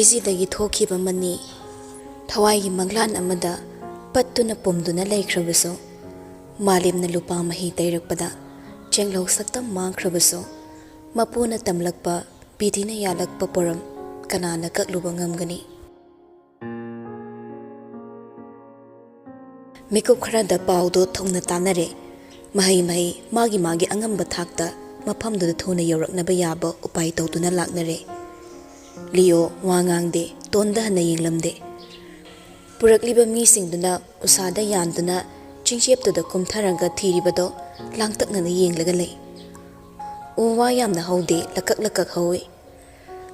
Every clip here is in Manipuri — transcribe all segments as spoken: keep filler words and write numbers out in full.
ꯏꯖꯤꯗꯒꯤ ꯊꯣꯛꯈꯤꯕ ꯃꯅꯤ, ꯊꯋꯥꯏꯒꯤ ꯃꯪꯂꯥꯟ ꯑꯃꯗ ꯄꯠꯇꯨꯅ ꯄꯨꯝꯗꯨꯅ ꯂꯩꯈ꯭ꯔꯕꯁꯨ, ꯃꯥꯂꯦꯝꯅ ꯂꯨꯄꯥ ꯃꯍꯤ ꯇꯩꯔꯛꯄꯗ ꯆꯦꯡꯂꯧ ꯁꯛꯇꯝ ꯃꯥꯡꯈ꯭ꯔꯕꯁꯨ, ꯃꯄꯨꯅ ꯇꯝꯂꯛꯄ, ꯕꯤꯙꯤꯅ ꯌꯥꯜꯂꯛꯄ ꯄꯣꯔꯝ ꯀꯅꯥꯅ ꯀꯛꯂꯨꯕ ꯉꯝꯒꯅꯤ? ꯃꯤꯀꯨꯞ ꯈꯔꯗ ꯄꯥꯎꯗꯣ ꯊꯨꯡꯅ ꯇꯥꯟꯅꯔꯦ꯫ ꯃꯍꯩ ꯃꯍꯩ ꯃꯥꯒꯤ ꯃꯥꯒꯤ ꯑꯉꯝꯕ ꯊꯥꯛꯇ ꯃꯐꯝꯗꯨꯗ ꯊꯨꯅ ꯌꯧꯔꯛꯅꯕ ꯌꯥꯕ ꯎꯄꯥꯏ ꯇꯧꯗꯨꯅ ꯂꯥꯛꯅꯔꯦ꯫ ꯂꯤꯑꯣ ꯋꯥ ꯉꯥꯡꯗꯦ, ꯇꯣꯟꯗ ꯍꯟꯅ ꯌꯦꯡꯂꯝꯗꯦ꯫ ꯄꯨꯔꯛꯂꯤꯕ ꯃꯤꯁꯤꯡꯗꯨꯅ ꯎꯁꯥꯗ ꯌꯥꯟꯗꯨꯅ ꯆꯤꯡꯆꯦꯞꯇꯨꯗ ꯀꯨꯝꯊꯔꯒ ꯊꯤꯔꯤꯕꯗꯣ ꯂꯥꯡꯇꯛꯅꯅ ꯌꯦꯡꯂꯒ ꯂꯩ꯫ ꯎ ꯋꯥ ꯌꯥꯝꯅ ꯍꯧꯗꯦ, ꯂꯀꯛ ꯂꯀꯛ ꯍꯧꯏ꯫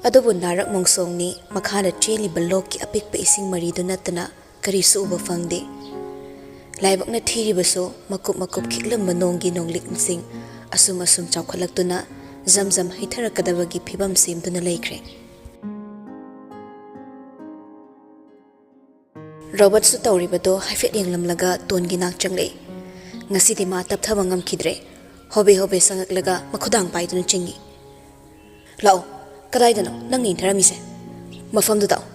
ꯑꯗꯨꯕꯨ ꯅꯥꯔꯛ ꯃꯣꯡꯁꯣꯡꯅꯤ, ꯃꯈꯥꯗ ꯆꯦꯜꯂꯤꯕ ꯂꯣꯛꯀꯤ ꯑꯄꯤꯛꯄ ꯏꯁꯤꯡ ꯃꯔꯤꯗꯨ ꯅꯠꯇꯅ ꯀꯔꯤꯁꯨ ꯎꯕ ꯐꯪꯗꯦ꯫ ꯂꯥꯏꯕꯛꯅ ꯊꯤꯔꯤꯕꯁꯨ ꯃꯀꯨꯞ ꯃꯀꯨꯞ ꯈꯤꯛꯂꯝꯕ ꯅꯣꯡꯒꯤ ꯅꯣꯡꯂꯤꯛꯁꯤꯡ ꯑꯁꯨꯝ ꯑꯁꯨꯝ ꯆꯥꯎꯈꯠꯂꯛꯇꯨꯅ ꯖꯝ ꯖꯝ ꯍꯩꯊꯔꯛꯀꯗꯕꯒꯤ ꯐꯤꯕꯝ ꯁꯦꯝꯗꯨꯅ ꯂꯩꯈ꯭ꯔꯦ꯫ ꯔꯣꯕꯔꯠꯁꯨ ꯇꯧꯔꯤꯕꯗꯣ ꯍꯥꯏꯐꯦꯠ ꯌꯦꯡꯂꯝꯂꯒ ꯇꯣꯟꯒꯤ ꯅꯥꯛ ꯆꯪꯂꯛꯏ꯫ ꯉꯁꯤꯗꯤ ꯃꯥ ꯇꯞꯊꯕ ꯉꯝꯈꯤꯗ꯭ꯔꯦ꯫ ꯍꯣꯕꯦ ꯍꯣꯕꯦ ꯆꯪꯂꯛꯂꯒ ꯃꯈꯨꯗꯥꯡ ꯄꯥꯏꯗꯨꯅ ꯆꯤꯡꯏ꯫ "ꯂꯥꯛꯑꯣ, ꯀꯗꯥꯏꯗꯅꯣ ꯅꯪꯅ ꯏꯟꯊꯔꯝꯃꯤꯁꯦ? ꯃꯐꯝꯗꯨ ꯇꯥꯛꯑꯣ,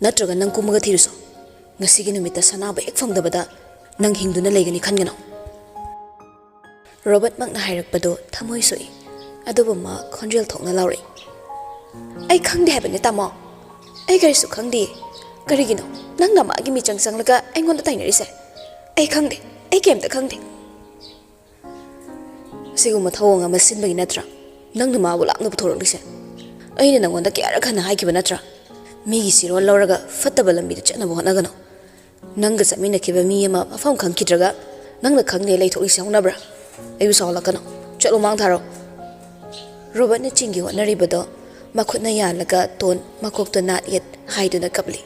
ꯅꯠꯇ꯭ꯔꯒ ꯅꯪ ꯀꯨꯝꯃꯒ ꯊꯤꯔꯨꯁꯣ꯫ ꯉꯁꯤꯒꯤ ꯅꯨꯃꯤꯠꯇ ꯁꯅꯥꯕ ꯍꯦꯛ ꯐꯪꯗꯕꯗ ꯅꯪ ꯍꯤꯡꯗꯨꯅ ꯂꯩꯒꯅꯤ ꯈꯟꯒꯅꯨ꯫" ꯔꯣꯕꯔꯠꯃꯛꯅ ꯍꯥꯏꯔꯛꯄꯗꯨ ꯊꯃꯣꯏ ꯁꯣꯛꯏ꯫ ꯑꯗꯨꯕꯨ ꯃꯥ ꯈꯣꯟꯖꯦꯜ ꯊꯣꯛꯅ ꯂꯥꯎꯔꯛꯏ, "ꯑꯩ ꯈꯪꯗꯦ ꯍꯥꯏꯕꯅꯤ, ꯇꯥꯃꯣ꯫ ꯑꯩ ꯀꯔꯤꯁꯨ ꯈꯪꯗꯦ꯫ ꯀꯔꯤꯒꯤꯅꯣ ꯅꯪꯅ ꯃꯥꯒꯤ ꯃꯤꯆꯪ ꯆꯪꯂꯒ ꯑꯩꯉꯣꯟꯗ ꯇꯥꯏꯅꯔꯤꯁꯦ? ꯑꯩ ꯈꯪꯗꯦ, ꯑꯩ ꯀꯩꯝꯇ ꯈꯪꯗꯦ꯫" ꯑꯁꯤꯒꯨꯝꯕ ꯊꯧꯑꯣꯡ ꯑꯃ ꯁꯤꯟꯕꯒꯤ ꯅꯠꯇ꯭ꯔꯥ ꯅꯪꯅ ꯃꯥꯕꯨ ꯂꯥꯞꯅ ꯄꯨꯊꯣꯔꯛꯂꯤꯁꯦ? ꯑꯩꯅ ꯅꯉꯣꯟꯗ ꯀꯌꯥꯔꯛ ꯍꯟꯅ ꯍꯥꯏꯈꯤꯕ ꯅꯠꯇ꯭ꯔꯥ? ꯃꯤꯒꯤ ꯁꯤꯔꯣꯜ ꯂꯧꯔꯒ ꯐꯠꯇꯕ ꯂꯝꯕꯤꯗ ꯆꯠꯅꯕ ꯍꯣꯠꯅꯒꯅꯨ꯫ ꯅꯪꯒ ꯆꯠꯃꯤꯟꯅꯈꯤꯕ ꯃꯤ ꯑꯃ ꯃꯐꯝ ꯈꯪꯈꯤꯗ꯭ꯔꯒ ꯅꯪꯅ ꯈꯪꯗꯦ ꯂꯩꯊꯣꯛꯂꯤꯁꯦ ꯍꯧꯅꯕ꯭ꯔꯥ? ꯑꯩꯕꯨ ꯁꯥꯎꯍꯜꯂꯛꯀꯅꯨ꯫ ꯆꯠꯂꯣ, ꯃꯥꯡ ꯊꯥꯔꯣ꯫ ꯔꯣꯕꯔꯠꯅ ꯆꯤꯡꯒꯦ ꯍꯣꯠꯅꯔꯤꯕꯗꯣ ꯃꯈꯨꯠꯅ ꯌꯥꯜꯂꯒ ꯇꯣꯟ ꯃꯀꯣꯛꯇ ꯅꯥꯠ ꯌꯦꯠ ꯍꯥꯏꯗꯨꯅ ꯀꯞꯂꯤ꯫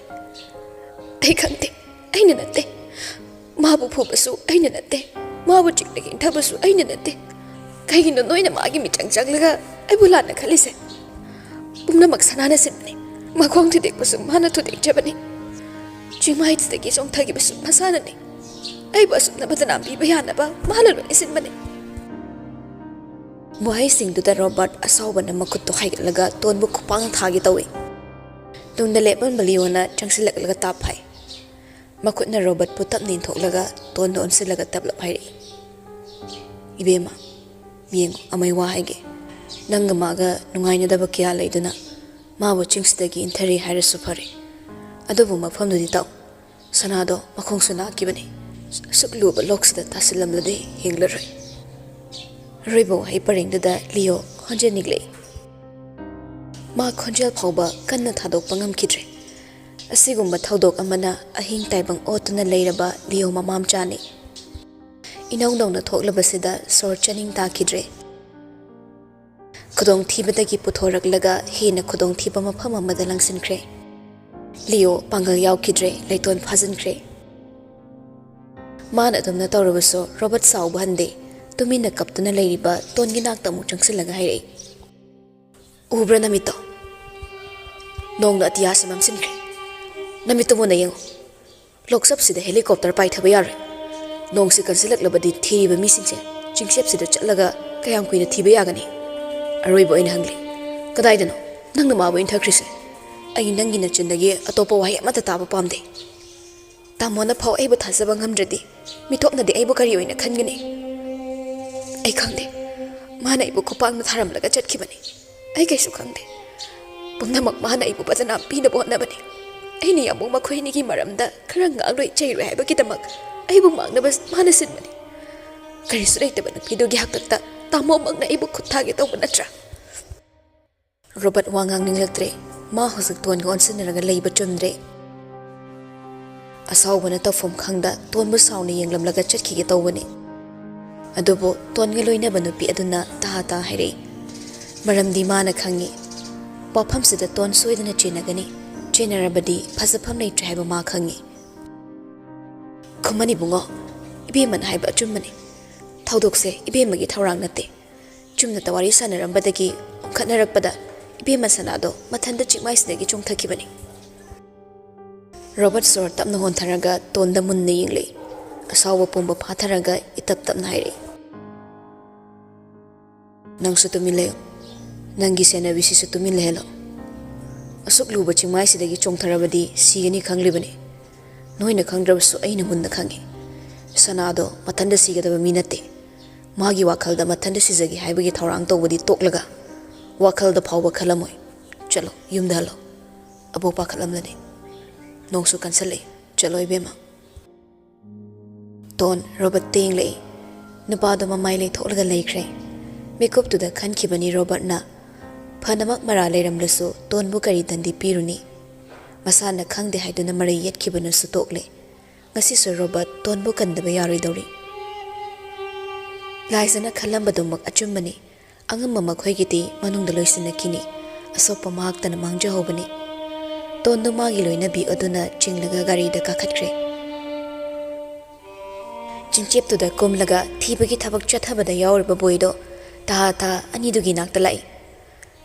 "ꯑꯩ ꯈꯪꯗꯦ, ꯑꯩꯅ ꯅꯠꯇꯦ꯫ ꯃꯥꯕꯨ ꯐꯨꯕꯁꯨ ꯑꯩꯅ ꯅꯠꯇꯦ, ꯃꯥꯕꯨ ꯆꯤꯡꯗꯒꯤ ꯏꯟꯊꯕꯁꯨ ꯑꯩꯅ ꯅꯠꯇꯦ꯫ ꯀꯩꯒꯤꯅꯣ ꯅꯣꯏꯅ ꯃꯥꯒꯤ ꯃꯤꯆꯪ ꯆꯪꯂꯒ ꯑꯩꯕꯨ ꯂꯥꯟꯅ ꯈꯜꯂꯤꯁꯦ? ꯄꯨꯝꯅꯃꯛ ꯁꯅꯥꯅ ꯁꯤꯟꯕꯅꯤ, ꯃꯈꯣꯡ ꯊꯨꯗꯦꯛꯄꯁꯨ ꯃꯥꯅ ꯊꯨꯗꯦꯛꯆꯕꯅꯤ, ꯆꯤꯡꯃꯥꯏꯗꯨꯗꯒꯤ ꯆꯣꯡꯊꯈꯤꯕꯁꯨ ꯃꯁꯥꯅꯅꯤ꯫ ꯑꯩꯕꯨ ꯑꯁꯨꯛꯅ ꯕꯗꯅꯥꯝ ꯄꯤꯕ ꯌꯥꯅꯕ ꯃꯥꯅ ꯂꯣꯏꯅ ꯁꯤꯟꯕꯅꯤ꯫" ꯋꯥꯍꯩꯁꯤꯡꯗꯨꯗ ꯔꯣꯕꯥꯔꯠ ꯑꯁꯥꯎꯕꯅ ꯃꯈꯨꯠꯇꯨ ꯍꯥꯏꯒꯠꯂꯒ ꯇꯣꯟꯕꯨ ꯈꯨꯄꯥꯛꯅ ꯊꯥꯒꯦ ꯇꯧꯏ꯫ ꯇꯨꯡꯗ ꯂꯦꯞꯂꯝꯕ ꯂꯤꯌꯣꯅ ꯆꯪꯁꯤꯜꯂꯛꯂꯒ ꯇꯥꯞ ꯐꯥꯏ꯫ ꯃꯈꯨꯠꯅ ꯔꯣꯕꯔꯠꯄꯨ ꯇꯞꯅ ꯏꯟꯊꯣꯛꯂꯒ ꯇꯣꯟꯗ ꯑꯣꯟꯁꯤꯜꯂꯒ ꯇꯞꯂꯞ ꯍꯥꯏꯔꯛꯏ, "ꯏꯕꯦꯝꯃ, ꯌꯦꯡꯉꯨ, ꯑꯃꯩ ꯋꯥ ꯍꯥꯏꯒꯦ꯫ ꯅꯪꯒ ꯃꯥꯒ ꯅꯨꯡꯉꯥꯏꯅꯗꯕ ꯀꯌꯥ ꯂꯩꯗꯨꯅ ꯃꯥꯕꯨ ꯆꯤꯡꯁꯤꯗꯒꯤ ꯏꯟꯊꯔꯦ ꯍꯥꯏꯔꯁꯨ ꯐꯔꯦ, ꯑꯗꯨꯕꯨ ꯃꯐꯝꯗꯨꯗꯤ ꯇꯥꯎ꯫ ꯁꯅꯥꯗꯣ ꯃꯈꯣꯡꯁꯨ ꯅꯥꯈꯤꯕꯅꯤ꯫ ꯑꯁꯨꯛ ꯂꯨꯕ ꯂꯣꯛꯁꯤꯗ ꯇꯥꯁꯤꯜꯂꯝꯂꯗꯤ ꯌꯦꯡꯂꯔꯣꯏ꯫" ꯑꯔꯣꯏꯕ ꯋꯥꯍꯩ ꯄꯔꯦꯡꯗꯨꯗ ꯂꯤꯌꯣ ꯈꯣꯟꯖꯦꯜ ꯅꯤꯛꯂꯛꯏ꯫ ꯃꯥ ꯈꯣꯟꯖꯦꯜ ꯐꯥꯎꯕ ꯀꯟꯅ ꯊꯥꯗꯣꯛꯄ ꯉꯝꯈꯤꯗ꯭ꯔꯦ꯫ ꯑꯁꯤꯒꯨꯝꯕ ꯊꯧꯗꯣꯛ ꯑꯃꯅ ꯑꯍꯤꯡ ꯇꯥꯏꯕꯪ ꯑꯣꯠꯇꯨꯅ ꯂꯩꯔꯕ ꯂꯤꯌꯣ ꯃꯃꯥ ꯃꯆꯥꯅꯤ꯫ ꯏꯅꯧ ꯅꯧꯅ ꯊꯣꯛꯂꯕꯁꯤꯗ ꯁꯣꯔ ꯆꯥꯅꯤꯡ ꯇꯥꯈꯤꯗ꯭ꯔꯦ꯫ ꯈꯨꯗꯣꯡꯊꯤꯕꯗꯒꯤ ꯄꯨꯊꯣꯔꯛꯂꯒ ꯍꯦꯟꯅ ꯈꯨꯗꯣꯡꯊꯤꯕ ꯃꯐꯝ ꯑꯃꯗ ꯂꯪꯁꯤꯟꯈ꯭ꯔꯦ꯫ ꯂꯤꯌꯣ ꯄꯥꯡꯒꯜ ꯌꯥꯎꯈꯤꯗ꯭ꯔꯦ, ꯂꯩꯇꯣꯟ ꯐꯥꯖꯤꯟꯈ꯭ꯔꯦ꯫ ꯃꯥꯅ ꯑꯗꯨꯝꯅ ꯇꯧꯔꯕꯁꯨ ꯔꯣꯕꯔꯠ ꯁꯥꯎꯕ ꯍꯟꯗꯦ꯫ ꯇꯨꯃꯤꯟꯅ ꯀꯞꯇꯨꯅ ꯂꯩꯔꯤꯕ ꯇꯣꯟꯒꯤ ꯅꯥꯛꯇ ꯑꯃꯨꯛ ꯆꯪꯁꯤꯜꯂꯒ ꯍꯥꯏꯔꯛꯏ, "ꯎꯕ꯭ꯔꯥ ꯅꯃꯤꯠꯇꯣ? ꯅꯣꯡꯅ ꯑꯇꯤꯌꯥꯁꯤ ꯃꯝꯁꯤꯟꯈ꯭ꯔꯦ꯫ ꯅꯃꯤꯠꯇꯣ ꯃꯨꯟꯅ ꯌꯦꯡꯉꯨ꯫ ꯂꯣꯛꯆꯞꯁꯤꯗ ꯍꯦꯂꯤꯀꯣꯞꯇꯔ ꯄꯥꯏꯊꯕ ꯌꯥꯔꯣꯏ꯫ ꯅꯣꯡꯁꯤ ꯀꯟꯁꯤꯜꯂꯛꯂꯕꯗꯤ ꯊꯤꯔꯤꯕ ꯃꯤꯁꯤꯡꯁꯦ ꯆꯤꯡꯆꯦꯞꯁꯤꯗ ꯆꯠꯂꯒ ꯀꯌꯥꯝ ꯀꯨꯏꯅ ꯊꯤꯕ ꯌꯥꯒꯅꯤ? ꯑꯔꯣꯏꯕ ꯑꯣꯏꯅ ꯍꯪꯂꯤ, ꯀꯗꯥꯏꯗꯅꯣ ꯅꯪꯅ ꯃꯥꯕꯨ ꯏꯟꯊꯈ꯭ꯔꯤꯁꯦ? ꯑꯩ ꯅꯪꯒꯤ ꯅꯆꯤꯟꯗꯒꯤ ꯑꯇꯣꯞꯄ ꯋꯥꯍꯩ ꯑꯃꯠꯇ ꯇꯥꯕ ꯄꯥꯝꯗꯦ꯫ ꯇꯥꯃꯣꯅ ꯐꯥꯎ ꯑꯩꯕꯨ ꯊꯥꯖꯕ ꯉꯝꯗ꯭ꯔꯗꯤ ꯃꯤꯇꯣꯞꯅꯗꯤ ꯑꯩꯕꯨ ꯀꯔꯤ ꯑꯣꯏꯅ ꯈꯟꯒꯅꯤ? ꯑꯩ ꯈꯪꯗꯦ꯫ ꯃꯥꯅ ꯑꯩꯕꯨ ꯈꯨꯄꯥꯛꯅ ꯊꯥꯔꯝꯂꯒ ꯆꯠꯈꯤꯕꯅꯤ꯫ ꯑꯩ ꯀꯩꯁꯨ ꯈꯪꯗꯦ꯫ ꯄꯨꯝꯅꯃꯛ ꯃꯥꯅ ꯑꯩꯕꯨ ꯕꯗꯅꯥꯝ ꯄꯤꯅꯕ ꯍꯣꯠꯅꯕꯅꯤ꯫ ꯑꯩꯅ ꯌꯥꯝꯕꯨꯡ ꯃꯈꯣꯏ ꯑꯅꯤꯒꯤ ꯃꯔꯝꯗ ꯈꯔ ꯉꯥꯡꯂꯣꯏ ꯆꯩꯔꯣꯏ ꯍꯥꯏꯕꯒꯤꯗꯃꯛ ꯑꯩꯕꯨ ꯃꯥꯡꯅꯕ ꯃꯥꯅ ꯁꯤꯟꯕꯅꯤ꯫ ꯀꯔꯤꯁꯨ ꯂꯩꯇꯕ ꯅꯨꯄꯤꯗꯨꯒꯤ ꯍꯥꯛꯇꯛꯇ ꯇꯥꯃꯣꯃꯛꯅ ꯑꯩꯕꯨ ꯈꯨꯠ ꯊꯥꯒꯦ ꯇꯧꯕ ꯅꯠꯇ꯭ꯔꯥ?" ꯔꯣꯕꯔꯠ ꯋꯥ ꯉꯥꯡꯅꯤꯡꯂꯛꯇ꯭ꯔꯦ꯫ ꯃꯥ ꯍꯧꯖꯤꯛ ꯇꯣꯟꯒ ꯑꯣꯟꯁꯤꯟꯅꯔꯒ ꯂꯩꯕ ꯆꯨꯝꯗ꯭ꯔꯦ꯫ ꯑꯁꯥꯎꯕꯅ ꯇꯧꯐꯝ ꯈꯪꯗ ꯇꯣꯟꯕꯨ ꯁꯥꯎꯅ ꯌꯦꯡꯂꯝꯂꯒ ꯆꯠꯈꯤꯒꯦ ꯇꯧꯕꯅꯤ꯫ ꯑꯗꯨꯕꯨ ꯇꯣꯟꯒ ꯂꯣꯏꯅꯕ ꯅꯨꯄꯤ ꯑꯗꯨꯅ ꯇꯍꯥ ꯇꯍꯥ ꯍꯥꯏꯔꯛꯏ꯫ ꯃꯔꯝꯗꯤ ꯃꯥꯅ ꯈꯪꯏ, ꯋꯥꯐꯝꯁꯤꯗ ꯇꯣꯟ ꯁꯣꯏꯗꯅ ꯆꯦꯟꯅꯒꯅꯤ꯫ ꯆꯦꯟꯅꯔꯕꯗꯤ ꯐꯖꯐꯝ ꯂꯩꯇ꯭ꯔꯦ ꯍꯥꯏꯕ ꯃꯥ ꯈꯪꯏ꯫ "ꯈꯨꯃꯟ ꯏꯕꯨꯡꯉꯣ, ꯏꯕꯦꯝꯃꯅ ꯍꯥꯏꯕ ꯑꯆꯨꯝꯕꯅꯤ꯫ ꯊꯧꯗꯣꯛꯁꯦ ꯏꯕꯦꯝꯃꯒꯤ ꯊꯧꯔꯥꯡ ꯅꯠꯇꯦ꯫ ꯆꯨꯝꯅꯇ ꯋꯥꯔꯤ ꯁꯥꯟꯅꯔꯝꯕꯗꯒꯤ ꯑꯣꯟꯈꯠꯅꯔꯛꯄꯗ ꯏꯕꯦꯝꯃ ꯁꯅꯥꯗꯣ ꯃꯊꯟꯇ ꯆꯤꯛꯃꯥꯏꯁꯤꯗꯒꯤ ꯆꯣꯡꯊꯈꯤꯕꯅꯤ꯫" ꯔꯣꯕꯔꯠ ꯁꯣꯔ ꯇꯞꯅ ꯍꯣꯟꯊꯔꯒ ꯇꯣꯟꯗ ꯃꯨꯟꯅ ꯌꯦꯡꯂꯛꯏ꯫ ꯑꯁꯥꯎꯕ ꯄꯨꯝꯕ ꯐꯥꯊꯔꯒ ꯏꯇꯞ ꯇꯞꯅ ꯍꯥꯏꯔꯛꯏ, "ꯅꯪꯁꯨ ꯇꯨꯃꯤꯟ ꯂꯩꯌꯨ꯫ ꯅꯪꯒꯤ ꯁꯦꯟꯅꯕꯤꯁꯤꯁꯨ ꯇꯨꯃꯤꯟ ꯂꯩꯍꯜꯂꯣ꯫ ꯑꯁꯨꯛ ꯂꯨꯕ ꯆꯤꯡꯃꯥꯏꯁꯤꯗꯒꯤ ꯆꯣꯡꯊꯔꯕꯗꯤ ꯁꯤꯒꯅꯤ ꯈꯪꯂꯤꯕꯅꯤ꯫ ꯅꯣꯏꯅ ꯈꯪꯗ꯭ꯔꯕꯁꯨ ꯑꯩꯅ ꯃꯨꯟꯅ ꯈꯪꯏ꯫ ꯁꯅꯥꯗꯣ ꯃꯊꯟꯇ ꯁꯤꯒꯗꯕ ꯃꯤ ꯅꯠꯇꯦ꯫ ꯃꯥꯒꯤ ꯋꯥꯈꯜꯗ ꯃꯊꯟꯇ ꯁꯤꯖꯒꯦ ꯍꯥꯏꯕꯒꯤ ꯊꯧꯔꯥꯡ ꯇꯧꯕꯗꯤ ꯇꯣꯛꯂꯒ ꯋꯥꯈꯜꯗ ꯐꯥꯎꯕ ꯈꯜꯂꯝꯃꯣꯏ꯫ ꯆꯠꯂꯣ, ꯌꯨꯝꯗ ꯍꯜꯂꯣ꯫ ꯑꯕꯣꯛ ꯄꯥꯈꯠꯂꯝꯂꯅꯤ꯫ ꯅꯣꯡꯁꯨ ꯀꯟꯁꯤꯜꯂꯛꯏ꯫ ꯆꯠꯂꯣ ꯏꯕꯦꯝꯃ꯫ ꯇꯣꯟ ꯔꯣꯕꯔꯠꯇ ꯌꯦꯡꯂꯛꯏ꯫ ꯅꯨꯄꯥꯗꯣ ꯃꯃꯥꯏ ꯂꯩꯊꯣꯛꯂꯒ ꯂꯩꯈ꯭ꯔꯦ꯫ ꯃꯤꯀꯨꯞꯇꯨꯗ ꯈꯟꯈꯤꯕꯅꯤ ꯔꯣꯕꯔꯠꯅ꯫ ꯐꯅꯃꯛ ꯃꯔꯥ ꯂꯩꯔꯝꯂꯁꯨ ꯇꯣꯟꯕꯨ ꯀꯔꯤ ꯗꯟꯗꯤ ꯄꯤꯔꯨꯅꯤ? ꯃꯁꯥꯅ ꯈꯪꯗꯦ ꯍꯥꯏꯗꯨꯅ ꯃꯔꯩ ꯌꯦꯠꯈꯤꯕꯅꯁꯨ ꯇꯣꯛꯂꯦ꯫ ꯉꯁꯤꯁꯨ ꯔꯣꯕꯔꯠ ꯇꯣꯟꯕꯨ ꯀꯟꯗꯕ ꯌꯥꯔꯣꯏꯗꯧꯔꯤ꯫ ꯂꯥꯏꯖꯅ ꯈꯜꯂꯝꯕꯗꯨꯃꯛ ꯑꯆꯨꯝꯕꯅꯤ꯫ ꯑꯉꯝꯕ ꯃꯈꯣꯏꯒꯤꯗꯤ ꯃꯅꯨꯡꯗ ꯂꯣꯏꯁꯤꯟꯅꯈꯤꯅꯤ꯫ ꯑꯁꯣꯛꯄ ꯃꯍꯥꯛꯇꯅ ꯃꯥꯡꯖꯍꯧꯕꯅꯤ꯫ ꯇꯣꯟꯗꯨ ꯃꯥꯒꯤ ꯂꯣꯏꯅꯕꯤ ꯑꯗꯨꯅ ꯆꯤꯡꯂꯒ ꯒꯥꯔꯤꯗ ꯀꯥꯈꯠꯈ꯭ꯔꯦ꯫ ꯆꯤꯡꯆꯦꯞꯇꯨꯗ ꯀꯨꯝꯂꯒ ꯊꯤꯕꯒꯤ ꯊꯕꯛ ꯆꯠꯊꯕꯗ ꯌꯥꯎꯔꯤꯕ ꯕꯣꯏꯗꯣ ꯇꯍꯥ ꯇꯍꯥ ꯑꯅꯤꯗꯨꯒꯤ ꯅꯥꯛꯇ ꯂꯥꯛꯏ꯫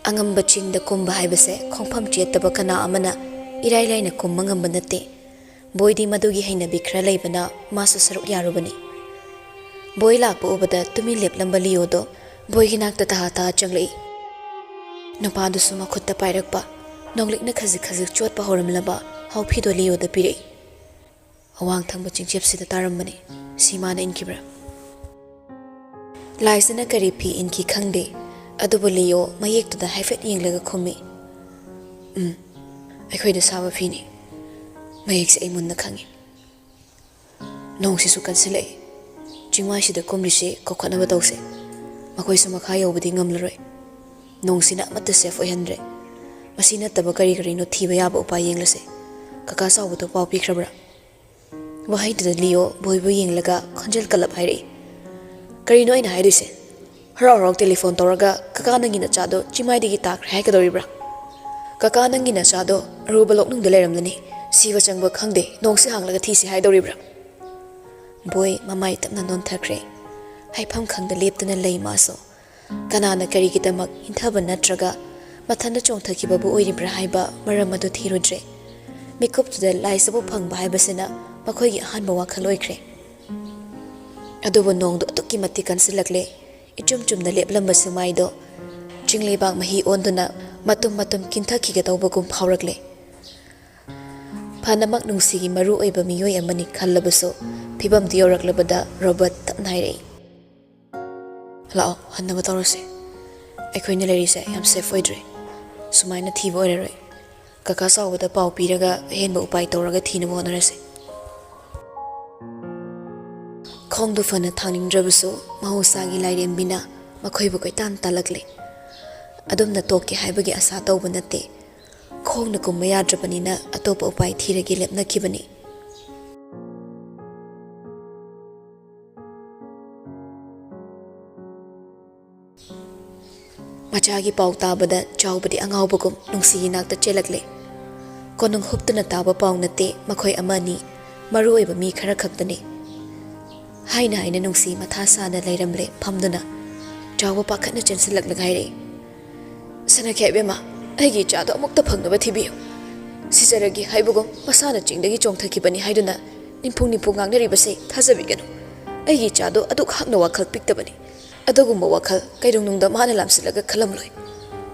ꯑꯉꯝꯕ ꯆꯤꯡꯗ ꯀꯨꯝꯕ ꯍꯥꯏꯕꯁꯦ ꯈꯣꯡꯐꯝ ꯆꯦꯠꯇꯕ ꯀꯅꯥ ꯑꯃꯅ ꯏꯔꯥꯏ ꯂꯥꯏꯅ ꯀꯨꯝꯕ ꯉꯝꯕ ꯅꯠꯇꯦ꯫ ꯕꯣꯏꯗꯤ ꯃꯗꯨꯒꯤ ꯍꯩꯅꯕꯤ ꯈꯔ ꯂꯩꯕꯅ ꯃꯥꯁꯨ ꯁꯔꯨꯛ ꯌꯥꯔꯨꯕꯅꯤ꯫ ꯕꯣꯏ ꯂꯥꯛꯄ ꯎꯕꯗ ꯇꯨꯃꯤꯟ ꯂꯦꯞꯂꯝꯕ ꯂꯤꯑꯣꯗꯣ ꯕꯣꯏꯒꯤ ꯅꯥꯛꯇ ꯇꯍꯥ ꯇꯍꯥ ꯆꯪꯂꯛꯏ꯫ ꯅꯨꯄꯥꯗꯨꯁꯨ ꯃꯈꯨꯠꯇ ꯄꯥꯏꯔꯛꯄ ꯅꯣꯡꯂꯤꯛꯅ ꯈꯖꯤꯛ ꯈꯖꯤꯛ ꯆꯣꯠꯄ ꯍꯧꯔꯝꯂꯕ ꯍꯥꯎꯐꯤꯗꯣ ꯂꯤꯑꯣꯗ ꯄꯤꯔꯛꯏ꯫ ꯑꯋꯥꯡ ꯊꯪꯕ ꯆꯤꯡꯆꯦꯞꯁꯤꯗ ꯇꯥꯔꯝꯕꯅꯤ꯫ ꯁꯤ ꯃꯥꯅ ꯏꯟꯈꯤꯕ꯭ꯔꯥ? ꯂꯥꯏꯖꯅ ꯀꯔꯤ ꯐꯤ ꯏꯟꯈꯤ ꯈꯪꯗꯦ, ꯑꯗꯨꯕꯨ ꯂꯤꯑꯣ ꯃꯌꯦꯛꯇꯨꯗ ꯍꯥꯏꯐꯦꯠ ꯌꯦꯡꯂꯒ ꯈꯨꯝꯃꯤ꯫ "ꯎꯝ, ꯑꯩꯈꯣꯏꯗ ꯁꯥꯕ ꯐꯤꯅꯤ꯫ ꯃꯌꯦꯛꯁꯦ ꯑꯩ ꯃꯨꯟꯅ ꯈꯪꯉꯤ꯫ ꯅꯣꯡꯁꯤꯁꯨ ꯀꯟꯁꯤꯜꯂꯛꯏ꯫ ꯆꯤꯡꯃꯥꯏꯁꯤꯗ ꯀꯨꯝꯂꯤꯁꯤ ꯀꯧꯈꯠꯅꯕ ꯇꯧꯁꯦ꯫ ꯃꯈꯣꯏꯁꯨ ꯃꯈꯥ ꯌꯧꯕꯗꯤ ꯉꯝꯂꯔꯣꯏ꯫ ꯅꯣꯡꯁꯤꯅ ꯑꯃꯠꯇ ꯁꯦꯐ ꯑꯣꯏꯍꯟꯗ꯭ꯔꯦ꯫ ꯃꯁꯤ ꯅꯠꯇꯕ ꯀꯔꯤ ꯀꯔꯤꯅꯣ ꯊꯤꯕ ꯌꯥꯕ ꯎꯄꯥꯏ ꯌꯦꯡꯂꯁꯦ꯫ ꯀꯀꯥ ꯆꯥꯎꯕꯗꯣ ꯄꯥꯎ ꯄꯤꯈ꯭ꯔꯕ꯭ꯔꯥ?" ꯋꯥꯍꯩꯗꯨꯗ ꯂꯤꯑꯣ ꯕꯣꯏꯕꯨ ꯌꯦꯡꯂꯒ ꯈꯣꯟꯖꯦꯜ ꯀꯜꯂꯞ ꯍꯥꯏꯔꯛꯏ, "ꯀꯔꯤꯅꯣ ꯑꯩꯅ ꯍꯥꯏꯗꯣꯏꯁꯦ? ꯍꯔꯥꯎ ꯍꯔꯥꯎ ꯇꯦꯂꯤꯐꯣꯟ ꯇꯧꯔꯒ ꯀꯀꯥ ꯅꯪꯒꯤ ꯅꯆꯥꯗꯣ ꯆꯤꯡꯃꯥꯏꯗꯒꯤ ꯇꯥꯈ꯭ꯔꯦ ꯍꯥꯏꯒꯗꯧꯔꯤꯕ꯭ꯔꯥ? ꯀꯀꯥ ꯅꯪꯒꯤ ꯅꯆꯥꯗꯣ ꯑꯔꯨꯕ ꯂꯣꯛꯅꯨꯡꯗ ꯂꯩꯔꯝꯂꯅꯤ꯫ ꯁꯤꯕ ꯆꯪꯕ ꯈꯪꯗꯦ, ꯅꯣꯡꯁꯤ ꯍꯥꯡꯂꯒ ꯊꯤꯁꯤ ꯍꯥꯏꯗꯧꯔꯤꯕ꯭ꯔꯥ?" ꯕꯣꯏ ꯃꯃꯥꯏ ꯇꯞꯅ ꯅꯣꯟꯊꯈ꯭ꯔꯦ꯫ ꯍꯥꯏꯐꯝ ꯈꯪꯗ ꯂꯦꯞꯇꯨꯅ ꯂꯩ ꯃꯥꯁꯨ꯫ ꯀꯅꯥꯅ ꯀꯔꯤꯒꯤꯗꯃꯛ ꯏꯟꯊꯕ ꯅꯠꯇ꯭ꯔꯒ ꯃꯊꯟꯇ ꯆꯣꯡꯊꯈꯤꯕꯕꯨ ꯑꯣꯏꯔꯤꯕ꯭ꯔꯥ ꯍꯥꯏꯕ ꯃꯔꯝ ꯑꯗꯨ ꯊꯤꯔꯨꯗ꯭ꯔꯦ꯫ ꯃꯤꯀꯨꯞꯇꯨꯗ ꯂꯥꯏꯖꯕꯨ ꯐꯪꯕ ꯍꯥꯏꯕꯁꯤꯅ ꯃꯈꯣꯏꯒꯤ ꯑꯍꯥꯟꯕ ꯋꯥꯈꯜ ꯑꯣꯏꯈ꯭ꯔꯦ꯫ ꯑꯗꯨꯕꯨ ꯅꯣꯡꯗꯨ ꯑꯗꯨꯛꯀꯤ ꯃꯇꯤꯛ ꯀꯟꯁꯤꯜꯂꯛꯂꯦ꯫ ꯏꯆꯨꯝ ꯆꯨꯝꯅ ꯂꯦꯞꯂꯝꯕ ꯁꯨꯃꯥꯏꯗꯣ ꯆꯤꯡ ꯂꯩꯕꯥꯛ ꯃꯍꯤ ꯑꯣꯟꯗꯨꯅ ꯃꯇꯨꯝ ꯃꯇꯨꯝ ꯀꯤꯟꯊꯈꯤꯒꯗꯧꯕꯒꯨꯝ ꯐꯥꯎꯔꯛꯂꯦ꯫ ꯐꯅꯃꯛ ꯅꯨꯡꯁꯤꯒꯤ ꯃꯔꯨ ꯑꯣꯏꯕ ꯃꯤꯑꯣꯏ ꯑꯃꯅꯤ ꯈꯜꯂꯕꯁꯨ, ꯐꯤꯕꯝꯗꯨ ꯌꯧꯔꯛꯂꯕꯗ ꯔꯣꯕꯔꯠ ꯇꯞꯅ ꯍꯥꯏꯔꯛꯏ, "ꯂꯥꯛꯑꯣ, ꯍꯟꯅꯕ ꯇꯧꯔꯁꯦ꯫ ꯑꯩꯈꯣꯏꯅ ꯂꯩꯔꯤꯁꯦ ꯌꯥꯝ ꯁꯦꯐ ꯑꯣꯏꯗ꯭ꯔꯦ꯫ ꯁꯨꯃꯥꯏꯅ ꯊꯤꯕ ꯑꯣꯏꯔꯔꯣꯏ꯫ ꯀꯀꯥ ꯆꯥꯎꯕꯗ ꯄꯥꯎ ꯄꯤꯔꯒ ꯑꯍꯦꯟꯕ ꯎꯄꯥꯏ ꯇꯧꯔꯒ ꯊꯤꯅꯕ ꯍꯣꯠꯅꯔꯁꯦ꯫" ꯈꯣꯡꯗꯨ ꯐꯅ ꯊꯥꯡꯅꯤꯡꯗ꯭ꯔꯕꯁꯨ, ꯃꯍꯧꯁꯥꯒꯤ ꯂꯥꯏꯔꯦꯝꯕꯤꯅ ꯃꯈꯣꯏꯕꯨ ꯀꯣꯏꯇꯥꯟ ꯇꯥꯜꯂꯛꯂꯦ꯫ ꯑꯗꯨꯝꯅ ꯇꯣꯛꯀꯦ ꯍꯥꯏꯕꯒꯤ ꯑꯁꯥ ꯇꯧꯕ ꯅꯠꯇꯦ꯫ ꯈꯣꯡꯅ ꯀꯨꯝꯕ ꯌꯥꯗ꯭ꯔꯕꯅꯤꯅ ꯑꯇꯣꯞꯄ ꯎꯄꯥꯏ ꯊꯤꯔꯒꯦ ꯂꯦꯞꯅꯈꯤꯕꯅꯤ꯫ ꯃꯆꯥꯒꯤ ꯄꯥꯎ ꯇꯥꯕꯗ ꯆꯥꯎꯕꯗꯤ ꯑꯉꯥꯎꯕꯒꯨꯝ ꯅꯨꯡꯁꯤꯒꯤ ꯅꯥꯛꯇ ꯆꯦꯜꯂꯛꯂꯦ꯫ ꯀꯣꯅꯨꯡ ꯍꯨꯞꯇꯨꯅ ꯇꯥꯕ ꯄꯥꯎ ꯅꯠꯇꯦ, ꯃꯈꯣꯏ ꯑꯃ ꯑꯅꯤ ꯃꯔꯨ ꯑꯣꯏꯕ ꯃꯤ ꯈꯔ ꯈꯛꯇꯅꯤ꯫ ꯍꯥꯏꯅ ꯍꯥꯏꯅ ꯅꯨꯡꯁꯤ ꯃꯊꯥ ꯁꯥꯅ ꯂꯩꯔꯝꯂꯦ ꯐꯝꯗꯨꯅ꯫ ꯆꯥꯎꯕ ꯄꯥꯈꯠꯅ ꯆꯦꯟꯁꯤꯜꯂꯛꯂꯒ ꯍꯥꯏꯔꯛꯏ, "ꯁꯅꯥꯈꯩ ꯏꯕꯦꯝꯃ, ꯑꯩꯒꯤ ꯏꯆꯥꯗꯣ ꯑꯃꯨꯛꯇ ꯐꯪꯅꯕ ꯊꯤꯕꯤꯌꯨ꯫ ꯁꯤꯖꯔꯒꯦ ꯍꯥꯏꯕꯒꯨꯝ ꯃꯁꯥꯅ ꯆꯤꯡꯗꯒꯤ ꯆꯣꯡꯊꯈꯤꯕꯅꯤ ꯍꯥꯏꯗꯨꯅ ꯅꯤꯝꯐꯨ ꯅꯤꯝꯐꯨ ꯉꯥꯡꯅꯔꯤꯕꯁꯦ ꯊꯥꯖꯕꯤꯒꯅꯨ꯫ ꯑꯩꯒꯤ ꯏꯆꯥꯗꯣ ꯑꯗꯨꯛ ꯍꯥꯛꯅ ꯋꯥꯈꯜ ꯄꯤꯛꯇꯕꯅꯤ꯫ ꯑꯗꯨꯒꯨꯝꯕ ꯋꯥꯈꯜ ꯀꯩꯗꯧꯅꯨꯡꯗ ꯃꯥꯅ ꯂꯥꯝꯁꯤꯜꯂꯒ ꯈꯜꯂꯝꯂꯣꯏ꯫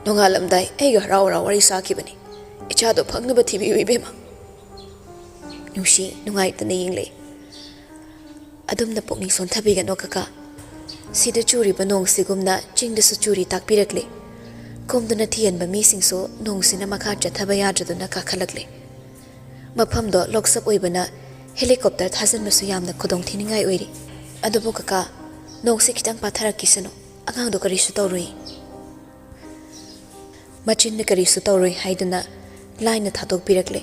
ꯅꯣꯡꯉꯥꯜꯂꯝꯗꯥꯏ ꯑꯩꯒ ꯍꯔꯥꯎ ꯍꯔꯥꯎ ꯋꯥꯔꯤ ꯁꯥꯈꯤꯕꯅꯤ꯫ ꯏꯆꯥꯗꯣ ꯐꯪꯅꯕ ꯊꯤꯕꯤꯌꯨ ꯏꯕꯦꯝꯃ꯫" ꯅꯨꯡꯁꯤ ꯅꯨꯡꯉꯥꯏꯇꯅ ꯌꯦꯡꯂꯛꯏ꯫ "ꯑꯗꯨꯝꯅ ꯄꯨꯛꯅꯤꯡ ꯁꯣꯟꯊꯕꯤꯒꯅꯣ ꯀꯀꯥ꯫ ꯁꯤꯗ ꯆꯨꯔꯤꯕ ꯅꯣꯡꯁꯤꯒꯨꯝꯅ ꯆꯤꯡꯗꯁꯨ ꯆꯨꯔꯤ ꯇꯥꯛꯄꯤꯔꯛꯂꯦ꯫" ꯀꯨꯝꯗꯨꯅ ꯊꯤꯍꯟꯕ ꯃꯤꯁꯤꯡꯁꯨ ꯅꯣꯡꯁꯤꯅ ꯃꯈꯥ ꯆꯠꯊꯕ ꯌꯥꯗ꯭ꯔꯗꯨꯅ ꯀꯥꯈꯠꯂꯛꯂꯦ꯫ ꯃꯐꯝꯗꯣ ꯂꯣꯛꯁꯞ ꯑꯣꯏꯕꯅ ꯍꯦꯂꯤꯀꯣꯞꯇꯔ ꯊꯥꯖꯤꯟꯕꯁꯨ ꯌꯥꯝꯅ ꯈꯨꯗꯣꯡꯊꯤꯅꯤꯡꯉꯥꯏ ꯑꯣꯏꯔꯤ꯫ "ꯑꯗꯨꯕꯨ ꯀꯀꯥ, ꯅꯣꯡꯁꯤ ꯈꯤꯇꯪ ꯄꯥꯊꯔꯛꯈꯤꯁꯅꯨ꯫ ꯑꯉꯥꯡꯗꯣ ꯀꯔꯤꯁꯨ ꯇꯧꯔꯨꯏ꯫" ꯃꯆꯤꯟꯅ ꯀꯔꯤꯁꯨ ꯇꯧꯔꯣꯏ ꯍꯥꯏꯗꯨꯅ ꯂꯥꯏꯅ ꯊꯥꯗꯣꯛꯄꯤꯔꯛꯂꯦ꯫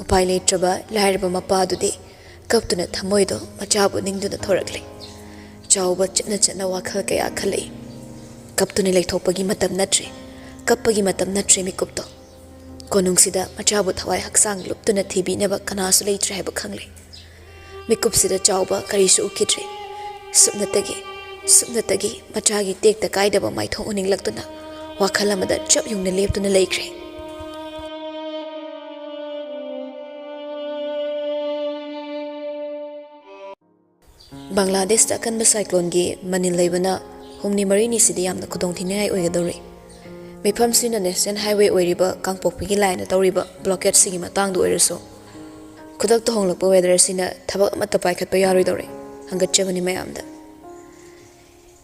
ꯎꯄꯥꯏ ꯂꯩꯇ꯭ꯔꯕ ꯂꯥꯏꯔꯕ ꯃꯄꯥꯗꯨꯗꯤ ꯀꯞꯇꯨꯅ ꯊꯃꯣꯏꯗꯣ ꯃꯆꯥꯕꯨ ꯅꯤꯡꯗꯨꯅ ꯊꯣꯔꯛꯂꯦ꯫ ꯆꯥꯎꯕ ꯆꯠꯅ ꯆꯠꯅ ꯋꯥꯈꯜ ꯀꯌꯥ ꯈꯜꯂꯛꯏ꯫ ꯀꯞꯇꯨꯅ ꯂꯩꯊꯣꯛꯄꯒꯤ ꯃꯇꯝ ꯅꯠꯇ꯭ꯔꯦ꯫ ꯀꯞꯄꯒꯤ ꯃꯇꯝ ꯅꯠꯇ꯭ꯔꯦ ꯃꯤꯀꯨꯞꯇꯣ꯫ ꯀꯣꯅꯨꯡꯁꯤꯗ ꯃꯆꯥꯕꯨ ꯊꯋꯥꯏ ꯍꯛꯆꯥꯡ ꯂꯨꯞꯇꯨꯅ ꯊꯤꯕꯤꯅꯕ ꯀꯅꯥꯁꯨ ꯂꯩꯇ꯭ꯔꯦ ꯍꯥꯏꯕ ꯈꯪꯂꯦ꯫ ꯃꯤꯀꯨꯞꯁꯤꯗ ꯆꯥꯎꯕ ꯀꯔꯤꯁꯨ ꯎꯈꯤꯗ꯭ꯔꯦ꯫ ꯁꯨꯞꯅꯇꯒꯤ, ꯁꯨꯞꯅꯇꯒꯤ ꯃꯆꯥꯒꯤ ꯇꯦꯛꯇ ꯀꯥꯏꯗꯕ ꯃꯥꯏꯊꯣꯡ ꯎꯅꯤꯡꯂꯛꯇꯨꯅ ꯋꯥꯈꯜ ꯑꯃꯗ ꯆꯞ ꯌꯨꯡꯅ ꯂꯦꯞꯇꯨꯅ ꯂꯩꯈ꯭ꯔꯦ꯫ ꯕꯪꯒ꯭ꯂꯥꯗꯦꯁꯇ ꯑꯀꯟꯕ ꯁꯥꯏꯀ꯭ꯂꯣꯟꯒꯤ ꯃꯅꯤꯜ ꯂꯩꯕꯅ ꯍꯨꯝꯅꯤ ꯃꯔꯤꯅꯤꯁꯤꯗꯤ ꯌꯥꯝꯅ ꯈꯨꯗꯣꯡꯊꯤꯅꯤꯡꯉꯥꯏ ꯑꯣꯏꯒꯗꯧꯔꯤ꯫ ꯃꯤꯐꯝꯁꯤꯅ ꯅꯦꯁꯅꯦꯜ ꯍꯥꯏꯋꯦ ꯑꯣꯏꯔꯤꯕ ꯀꯥꯡꯄꯣꯛꯄꯤꯒꯤ ꯂꯥꯏꯟꯗ ꯇꯧꯔꯤꯕ ꯕ꯭ꯂꯣꯀꯦꯠꯁꯤꯒꯤ ꯃꯇꯥꯡꯗ ꯑꯣꯏꯔꯁꯨ, ꯈꯨꯗꯛꯇ ꯍꯣꯡꯂꯛꯄ ꯋꯦꯗꯔꯁꯤꯅ ꯊꯕꯛ ꯑꯃꯠꯇ ꯄꯥꯏꯈꯠꯄ ꯌꯥꯔꯣꯏꯗꯧꯔꯦ꯫ ꯍꯪꯒꯠꯆꯕꯅꯤ ꯃꯌꯥꯝꯗ꯫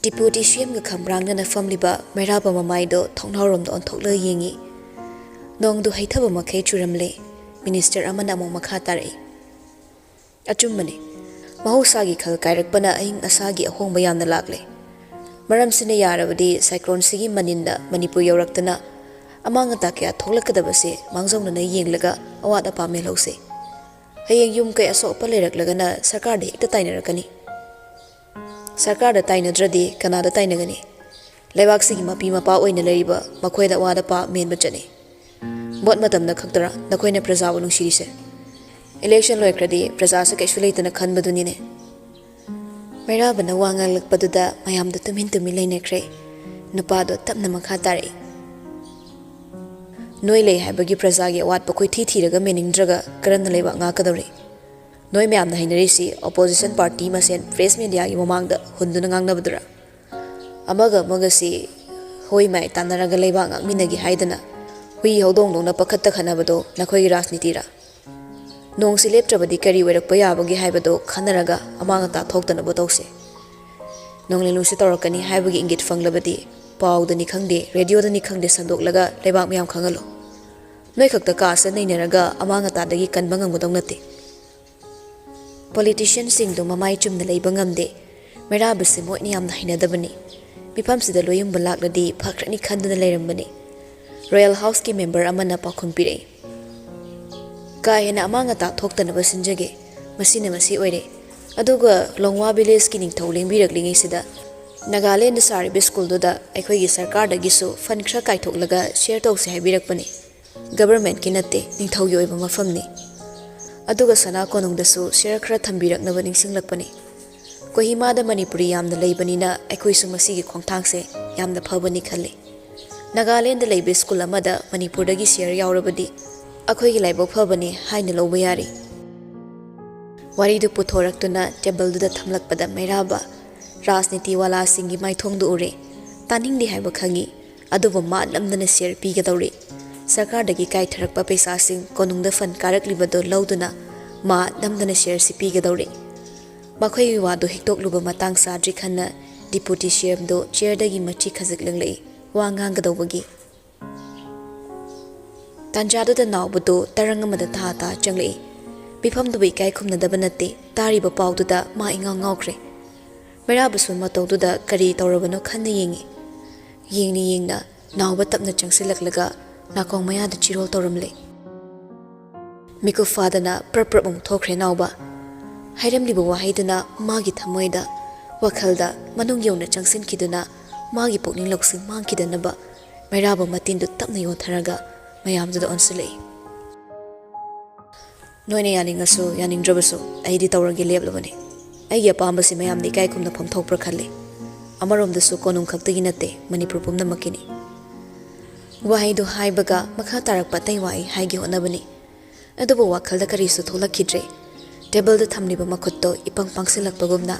ꯗꯤꯄ꯭ꯌꯨꯇꯤ ꯁꯤ ꯑꯦꯝꯒ ꯈꯝꯕ꯭ꯔꯥꯡꯅꯅ ꯐꯝꯂꯤꯕ ꯃꯩꯔꯥꯕ ꯃꯃꯥꯏꯗꯣ ꯊꯣꯡꯅꯥꯎꯔꯣꯝꯗ ꯑꯣꯟꯊꯣꯛꯂꯒ ꯌꯦꯡꯉꯤ꯫ ꯅꯣꯡꯗꯨ ꯍꯩꯊꯕ ꯃꯈꯩ ꯆꯨꯔꯝꯂꯦ꯫ ꯃꯤꯅꯤꯁꯇꯔ ꯑꯃꯅ ꯑꯃꯨꯛ ꯃꯈꯥ ꯇꯥꯔꯛꯏ꯫ ꯑꯆꯨꯝꯕꯅꯤ꯫ ꯃꯍꯧꯁꯥꯒꯤ ꯈꯜ ꯀꯥꯏꯔꯛꯄꯅ ꯑꯏꯪ ꯑꯁꯥꯒꯤ ꯑꯍꯣꯡꯕ ꯌꯥꯝꯅ ꯂꯥꯛꯂꯦ꯫ ꯃꯔꯝꯁꯤꯅ ꯌꯥꯔꯕꯗꯤ ꯁꯥꯏꯀ꯭ꯂꯣꯟꯁꯤꯒꯤ ꯃꯅꯤꯟꯗ ꯃꯅꯤꯄꯨꯔ ꯌꯧꯔꯛꯇꯅ ꯑꯃꯥꯡ ꯑꯇꯥ ꯀꯌꯥ ꯊꯣꯛꯂꯛꯀꯗꯕꯁꯦ ꯃꯥꯡꯖꯧꯅꯅ ꯌꯦꯡꯂꯒ ꯑꯋꯥꯠ ꯑꯄꯥ ꯃꯦꯜꯍꯧꯁꯦ꯫ ꯍꯌꯦꯡ ꯌꯨꯝ ꯀꯩ ꯑꯁꯣꯛ ꯑꯄꯟ ꯂꯩꯔꯛꯂꯒꯅ ꯁꯔꯀꯥꯔꯗ ꯍꯦꯛꯇ ꯇꯥꯏꯅꯔꯛꯀꯅꯤ꯫ ꯁꯔꯀꯥꯔꯗ ꯇꯥꯏꯅꯗ꯭ꯔꯗꯤ ꯀꯅꯥꯗ ꯇꯥꯏꯅꯒꯅꯤ? ꯂꯩꯕꯥꯛꯁꯤꯒꯤ ꯃꯄꯤ ꯃꯄꯥ ꯑꯣꯏꯅ ꯂꯩꯔꯤꯕ ꯃꯈꯣꯏꯗ ꯑꯋꯥꯠ ꯑꯄꯥ ꯃꯦꯟꯕ ꯆꯠꯅꯤ꯫ ꯚꯣꯠ ꯃꯇꯝꯗ ꯈꯛꯇꯔ ꯅꯈꯣꯏꯅ ꯄ꯭ꯔꯖꯥꯕꯨ ꯅꯨꯡꯁꯤꯔꯤꯁꯦ? ꯏꯂꯦꯛꯁꯟ ꯂꯣꯏꯈ꯭ꯔꯗꯤ ꯄ꯭ꯔꯖꯥꯁꯦ ꯀꯩꯁꯨ ꯂꯩꯇꯅ ꯈꯟꯕꯗꯨꯅꯤꯅꯦ꯫ ꯃꯩꯔꯥꯕꯅ ꯋꯥ ꯉꯥꯡꯂꯛꯄꯗꯨꯗ ꯃꯌꯥꯝꯗꯣ ꯇꯨꯃꯤꯟ ꯇꯨꯃꯤꯟ ꯂꯩꯅꯈ꯭ꯔꯦ꯫ ꯅꯨꯄꯥꯗꯣ ꯇꯞꯅ ꯃꯈꯥ ꯇꯥꯔꯛꯏ꯫ ꯅꯣꯏ ꯂꯩ ꯍꯥꯏꯕꯒꯤ ꯄ꯭ꯔꯖꯥꯒꯤ ꯑꯋꯥꯠꯄ ꯀꯣꯏꯊꯤ ꯊꯤꯔꯒ ꯃꯦꯟꯅꯤꯡꯗ꯭ꯔꯒ ꯀꯔꯝꯅ ꯂꯩꯕꯥꯛ ꯉꯥꯛꯀꯗꯧꯔꯤ? ꯅꯣꯏ ꯃꯌꯥꯝꯅ ꯍꯩꯅꯔꯤꯁꯤ ꯑꯣꯄꯣꯖꯤꯁꯟ ꯄꯥꯔꯇꯤ ꯃꯁꯦꯟ ꯄ꯭ꯔꯦꯁ ꯃꯦꯗꯤꯌꯥꯒꯤ ꯃꯃꯥꯡꯗ ꯍꯨꯟꯗꯨꯅ ꯉꯥꯡꯅꯕꯗꯨꯔꯥ? ꯑꯃꯒ ꯑꯃꯒꯁꯤ ꯍꯣꯏ ꯃꯥꯏ ꯇꯥꯟꯅꯔꯒ ꯂꯩꯕꯥꯛ ꯉꯥꯛꯃꯤꯟꯅꯒꯦ ꯍꯥꯏꯗꯅ ꯍꯨꯏ ꯍꯧꯗꯣꯡꯗꯧꯅ ꯄꯈꯠꯇ ꯈꯠꯅꯕꯗꯣ ꯅꯈꯣꯏꯒꯤ ꯔꯥꯖꯅꯤꯇꯤꯔꯥ? ꯅꯣꯡꯁꯤ ꯂꯦꯞꯇ꯭ꯔꯕꯗꯤ ꯀꯔꯤ ꯑꯣꯏꯔꯛꯄ ꯌꯥꯕꯒꯦ ꯍꯥꯏꯕꯗꯣ ꯈꯟꯅꯔꯒ ꯑꯃꯥꯡ ꯑꯇꯥ ꯊꯣꯛꯇꯅꯕ ꯇꯧꯁꯦ꯫ ꯅꯣꯡꯂꯩ ꯅꯨꯡꯁꯤꯠ ꯇꯧꯔꯛꯀꯅꯤ ꯍꯥꯏꯕꯒꯤ ꯏꯪꯒꯤꯠ ꯐꯪꯂꯕꯗꯤ ꯄꯥꯎꯗꯅꯤ ꯈꯪꯗꯦ, ꯔꯦꯗꯤꯑꯣꯗꯅꯤ ꯈꯪꯗꯦ ꯁꯟꯗꯣꯛꯂꯒ ꯂꯩꯕꯥꯛ ꯃꯌꯥꯝ ꯈꯪꯍꯜꯂꯣ꯫ ꯅꯣꯏ ꯈꯛꯇ ꯀꯥꯁꯇ ꯅꯩꯅꯔꯒ ꯑꯃꯥꯡ ꯑꯇꯥꯗꯒꯤ ꯀꯟꯕ ꯉꯝꯒꯗꯧ ꯅꯠꯇꯦ꯫ ꯄꯣꯂꯤꯇꯤꯁꯤꯌꯟꯁꯤꯡꯗꯨ ꯃꯃꯥꯏ ꯆꯨꯝꯅ ꯂꯩꯕ ꯉꯝꯗꯦ꯫ ꯃꯩꯔꯥꯕꯁꯤ ꯃꯣꯏꯅ ꯌꯥꯝꯅ ꯍꯩꯅꯗꯕꯅꯤ꯫ ꯃꯤꯐꯝꯁꯤꯗ ꯂꯣꯏꯌꯨꯝꯕ ꯂꯥꯛꯂꯗꯤ ꯐꯈ꯭ꯔꯅꯤ ꯈꯟꯗꯨꯅ ꯂꯩꯔꯝꯕꯅꯤ꯫ ꯔꯣꯌꯦꯜ ꯍꯥꯎꯁꯀꯤ ꯃꯦꯝꯕꯔ ꯑꯃꯅ ꯄꯥꯎꯈꯨꯝ ꯄꯤꯔꯛꯏ꯫ ꯀꯥ ꯍꯦꯟꯅ ꯑꯃꯥꯡ ꯑꯇꯥ ꯊꯣꯛꯇꯅꯕ ꯁꯤꯟꯖꯒꯦ꯫ ꯃꯁꯤꯅ ꯃꯁꯤ ꯑꯣꯏꯔꯦ꯫ ꯑꯗꯨꯒ ꯂꯣꯡꯋꯥ ꯚꯤꯂꯦꯖꯀꯤ ꯅꯤꯡꯊꯧ ꯂꯦꯡꯕꯤꯔꯛꯂꯤꯉꯩꯁꯤꯗ ꯅꯥꯒꯥꯂꯦꯟꯗ ꯁꯥꯔꯤꯕ ꯁ꯭ꯀꯨꯜꯗꯨꯗ ꯑꯩꯈꯣꯏꯒꯤ ꯁꯔꯀꯥꯔꯗꯒꯤꯁꯨ ꯐꯟ ꯈꯔ ꯀꯥꯏꯊꯣꯛꯂꯒ ꯁꯤꯌꯔ ꯇꯧꯁꯦ ꯍꯥꯏꯕꯤꯔꯛꯄꯅꯤ꯫ ꯒꯕꯔꯃꯦꯟꯠꯀꯤ ꯅꯠꯇꯦ, ꯅꯤꯡꯊꯧꯒꯤ ꯑꯣꯏꯕ ꯃꯐꯝꯅꯤ꯫ ꯑꯗꯨꯒ ꯁꯅꯥ ꯀꯣꯅꯨꯡꯗꯁꯨ ꯁꯤꯌꯔ ꯈꯔ ꯊꯝꯕꯤꯔꯛꯅꯕ ꯅꯤꯡꯁꯤꯡꯂꯛꯄꯅꯤ꯫ ꯀꯣꯍꯤꯃꯥꯗ ꯃꯅꯤꯄꯨꯔꯤ ꯌꯥꯝꯅ ꯂꯩꯕꯅꯤꯅ ꯑꯩꯈꯣꯏꯁꯨ ꯃꯁꯤꯒꯤ ꯈꯣꯡꯊꯥꯡꯁꯦ ꯌꯥꯝꯅ ꯐꯕꯅꯤ ꯈꯜꯂꯤ꯫ ꯅꯥꯒꯥꯂꯦꯟꯗ ꯂꯩꯕ ꯁ꯭ꯀꯨꯜ ꯑꯃꯗ ꯃꯅꯤꯄꯨꯔꯗꯒꯤ ꯁꯤꯌꯔ ꯌꯥꯎꯔꯕꯗꯤ ꯑꯩꯈꯣꯏꯒꯤ ꯂꯥꯏꯕꯛ ꯐꯕꯅꯤ ꯍꯥꯏꯅ ꯂꯧꯕ ꯌꯥꯔꯤ꯫ ꯋꯥꯔꯤꯗꯨ ꯄꯨꯊꯣꯔꯛꯇꯨꯅ ꯇꯦꯕꯜꯗꯨꯗ ꯊꯝꯂꯛꯄꯗ ꯃꯩꯔꯥꯕ ꯔꯥꯖꯅꯤꯇꯤ ꯋꯥꯂꯥꯁꯤꯡꯒꯤ ꯃꯥꯏꯊꯣꯡꯗꯨ ꯎꯔꯦ꯫ ꯇꯥꯅꯤꯡꯗꯦ ꯍꯥꯏꯕ ꯈꯪꯏ꯫ ꯑꯗꯨꯕꯨ ꯃꯥ ꯅꯝꯗꯅ ꯁꯤꯌꯔ ꯄꯤꯒꯗꯧꯔꯤ꯫ ꯁꯔꯀꯥꯔꯗꯒꯤ ꯀꯥꯏꯊꯔꯛꯄ ꯄꯩꯁꯥꯁꯤꯡ ꯀꯣꯅꯨꯡꯗ ꯐꯟ ꯀꯥꯔꯛꯂꯤꯕꯗꯨ ꯂꯧꯗꯨꯅ ꯃꯥ ꯅꯝꯗꯅ ꯁꯤꯌꯔꯁꯤ ꯄꯤꯒꯗꯧꯔꯤ꯫ ꯃꯈꯣꯏꯒꯤ ꯋꯥꯗꯨ ꯍꯤꯛꯇꯣꯛꯂꯨꯕ ꯃꯇꯥꯡ ꯆꯥꯗ꯭ꯔꯤ ꯈꯟꯅ ꯗꯤꯄꯨꯇꯤ ꯁꯤꯑꯦꯝꯗꯨ ꯆꯤꯌꯔꯗꯒꯤ ꯃꯆꯤ ꯈꯖꯤꯛ ꯂꯦꯡꯂꯛꯏ꯫ ꯋꯥ ꯉꯥꯡꯒꯗꯧꯕꯒꯤ ꯇꯥꯟꯖꯥꯗꯨꯗ ꯅꯥꯎꯕꯗꯨ ꯇꯔꯪ ꯑꯃꯗ ꯊꯥ ꯊꯥ ꯆꯪꯂꯛꯏ꯫ ꯃꯤꯐꯝꯗꯨꯕꯨ ꯏꯀꯥꯏ ꯈꯨꯝꯅꯗꯕ ꯅꯠꯇꯦ꯫ ꯇꯥꯔꯤꯕ ꯄꯥꯎꯗꯨꯗ ꯃꯥ ꯏꯉꯥꯎ ꯉꯥꯎꯈ꯭ꯔꯦ꯫ ꯃꯩꯔꯥꯕꯁꯨ ꯃꯇꯧꯗꯨꯗ ꯀꯔꯤ ꯇꯧꯔꯕꯅꯣ ꯈꯟꯅ ꯌꯦꯡꯏ꯫ ꯌꯦꯡꯅ ꯌꯦꯡꯅ ꯅꯥꯎꯕ ꯇꯞꯅ ꯆꯪꯁꯤꯜꯂꯛꯂꯒ ꯅꯥꯀꯣꯡ ꯃꯌꯥꯗ ꯆꯤꯔꯣꯜ ꯇꯧꯔꯝꯂꯦ꯫ ꯃꯤꯀꯨꯞ ꯐꯥꯗꯅ ꯄ꯭ꯔꯞ ꯄ꯭ꯔꯞ ꯑꯃꯨꯛ ꯊꯣꯛꯈ꯭ꯔꯦ ꯅꯥꯎꯕ꯫ ꯍꯥꯏꯔꯝꯂꯤꯕ ꯋꯥꯍꯩꯗꯨꯅ ꯃꯥꯒꯤ ꯊꯃꯣꯏꯗ, ꯋꯥꯈꯜꯗ ꯃꯅꯨꯡ ꯌꯧꯅ ꯆꯪꯁꯤꯟꯈꯤꯗꯨꯅ ꯃꯥꯒꯤ ꯄꯨꯛꯅꯤꯡ ꯂꯧꯁꯤꯡ ꯃꯥꯡꯈꯤꯗꯅꯕ ꯃꯩꯔꯥꯕ ꯃꯇꯤꯟꯗꯨ ꯇꯞꯅ ꯌꯣꯟꯊꯔꯒ ꯃꯌꯥꯝꯗꯨꯗ ꯑꯣꯟꯁꯤꯜꯂꯛꯏ꯫ ꯅꯣꯏꯅ ꯌꯥꯅꯤꯡꯉꯁꯨ ꯌꯥꯅꯤꯡꯗ꯭ꯔꯕꯁꯨ ꯑꯩꯗꯤ ꯇꯧꯔꯒꯦ ꯂꯦꯞꯂꯕꯅꯤ꯫ ꯑꯩꯒꯤ ꯑꯄꯥꯝꯕꯁꯤ ꯃꯌꯥꯝꯗ ꯏꯀꯥꯏ ꯈꯨꯝꯅꯐꯝ ꯊꯣꯛꯄ꯭ꯔꯥ ꯈꯜꯂꯤ꯫ ꯑꯃꯔꯣꯝꯗꯁꯨ ꯀꯣꯅꯨꯡ ꯈꯛꯇꯒꯤ ꯅꯠꯇꯦ, ꯃꯅꯤꯄꯨꯔ ꯄꯨꯝꯅꯃꯛꯀꯤꯅꯤ꯫ ꯋꯥꯍꯩꯗꯨ ꯍꯥꯏꯕꯒ ꯃꯈꯥ ꯇꯥꯔꯛꯄ ꯑꯇꯩ ꯋꯥꯍꯩ ꯍꯥꯏꯒꯦ ꯍꯣꯠꯅꯕꯅꯤ꯫ ꯑꯗꯨꯕꯨ ꯋꯥꯈꯜꯗ ꯀꯔꯤꯁꯨ ꯊꯣꯛꯂꯛꯈꯤꯗ꯭ꯔꯦ꯫ ꯇꯦꯕꯜꯗ ꯊꯝꯂꯤꯕ ꯃꯈꯨꯠꯇꯣ ꯏꯄꯪ ꯄꯥꯡꯁꯤꯜꯂꯛꯄꯒꯨꯝꯅ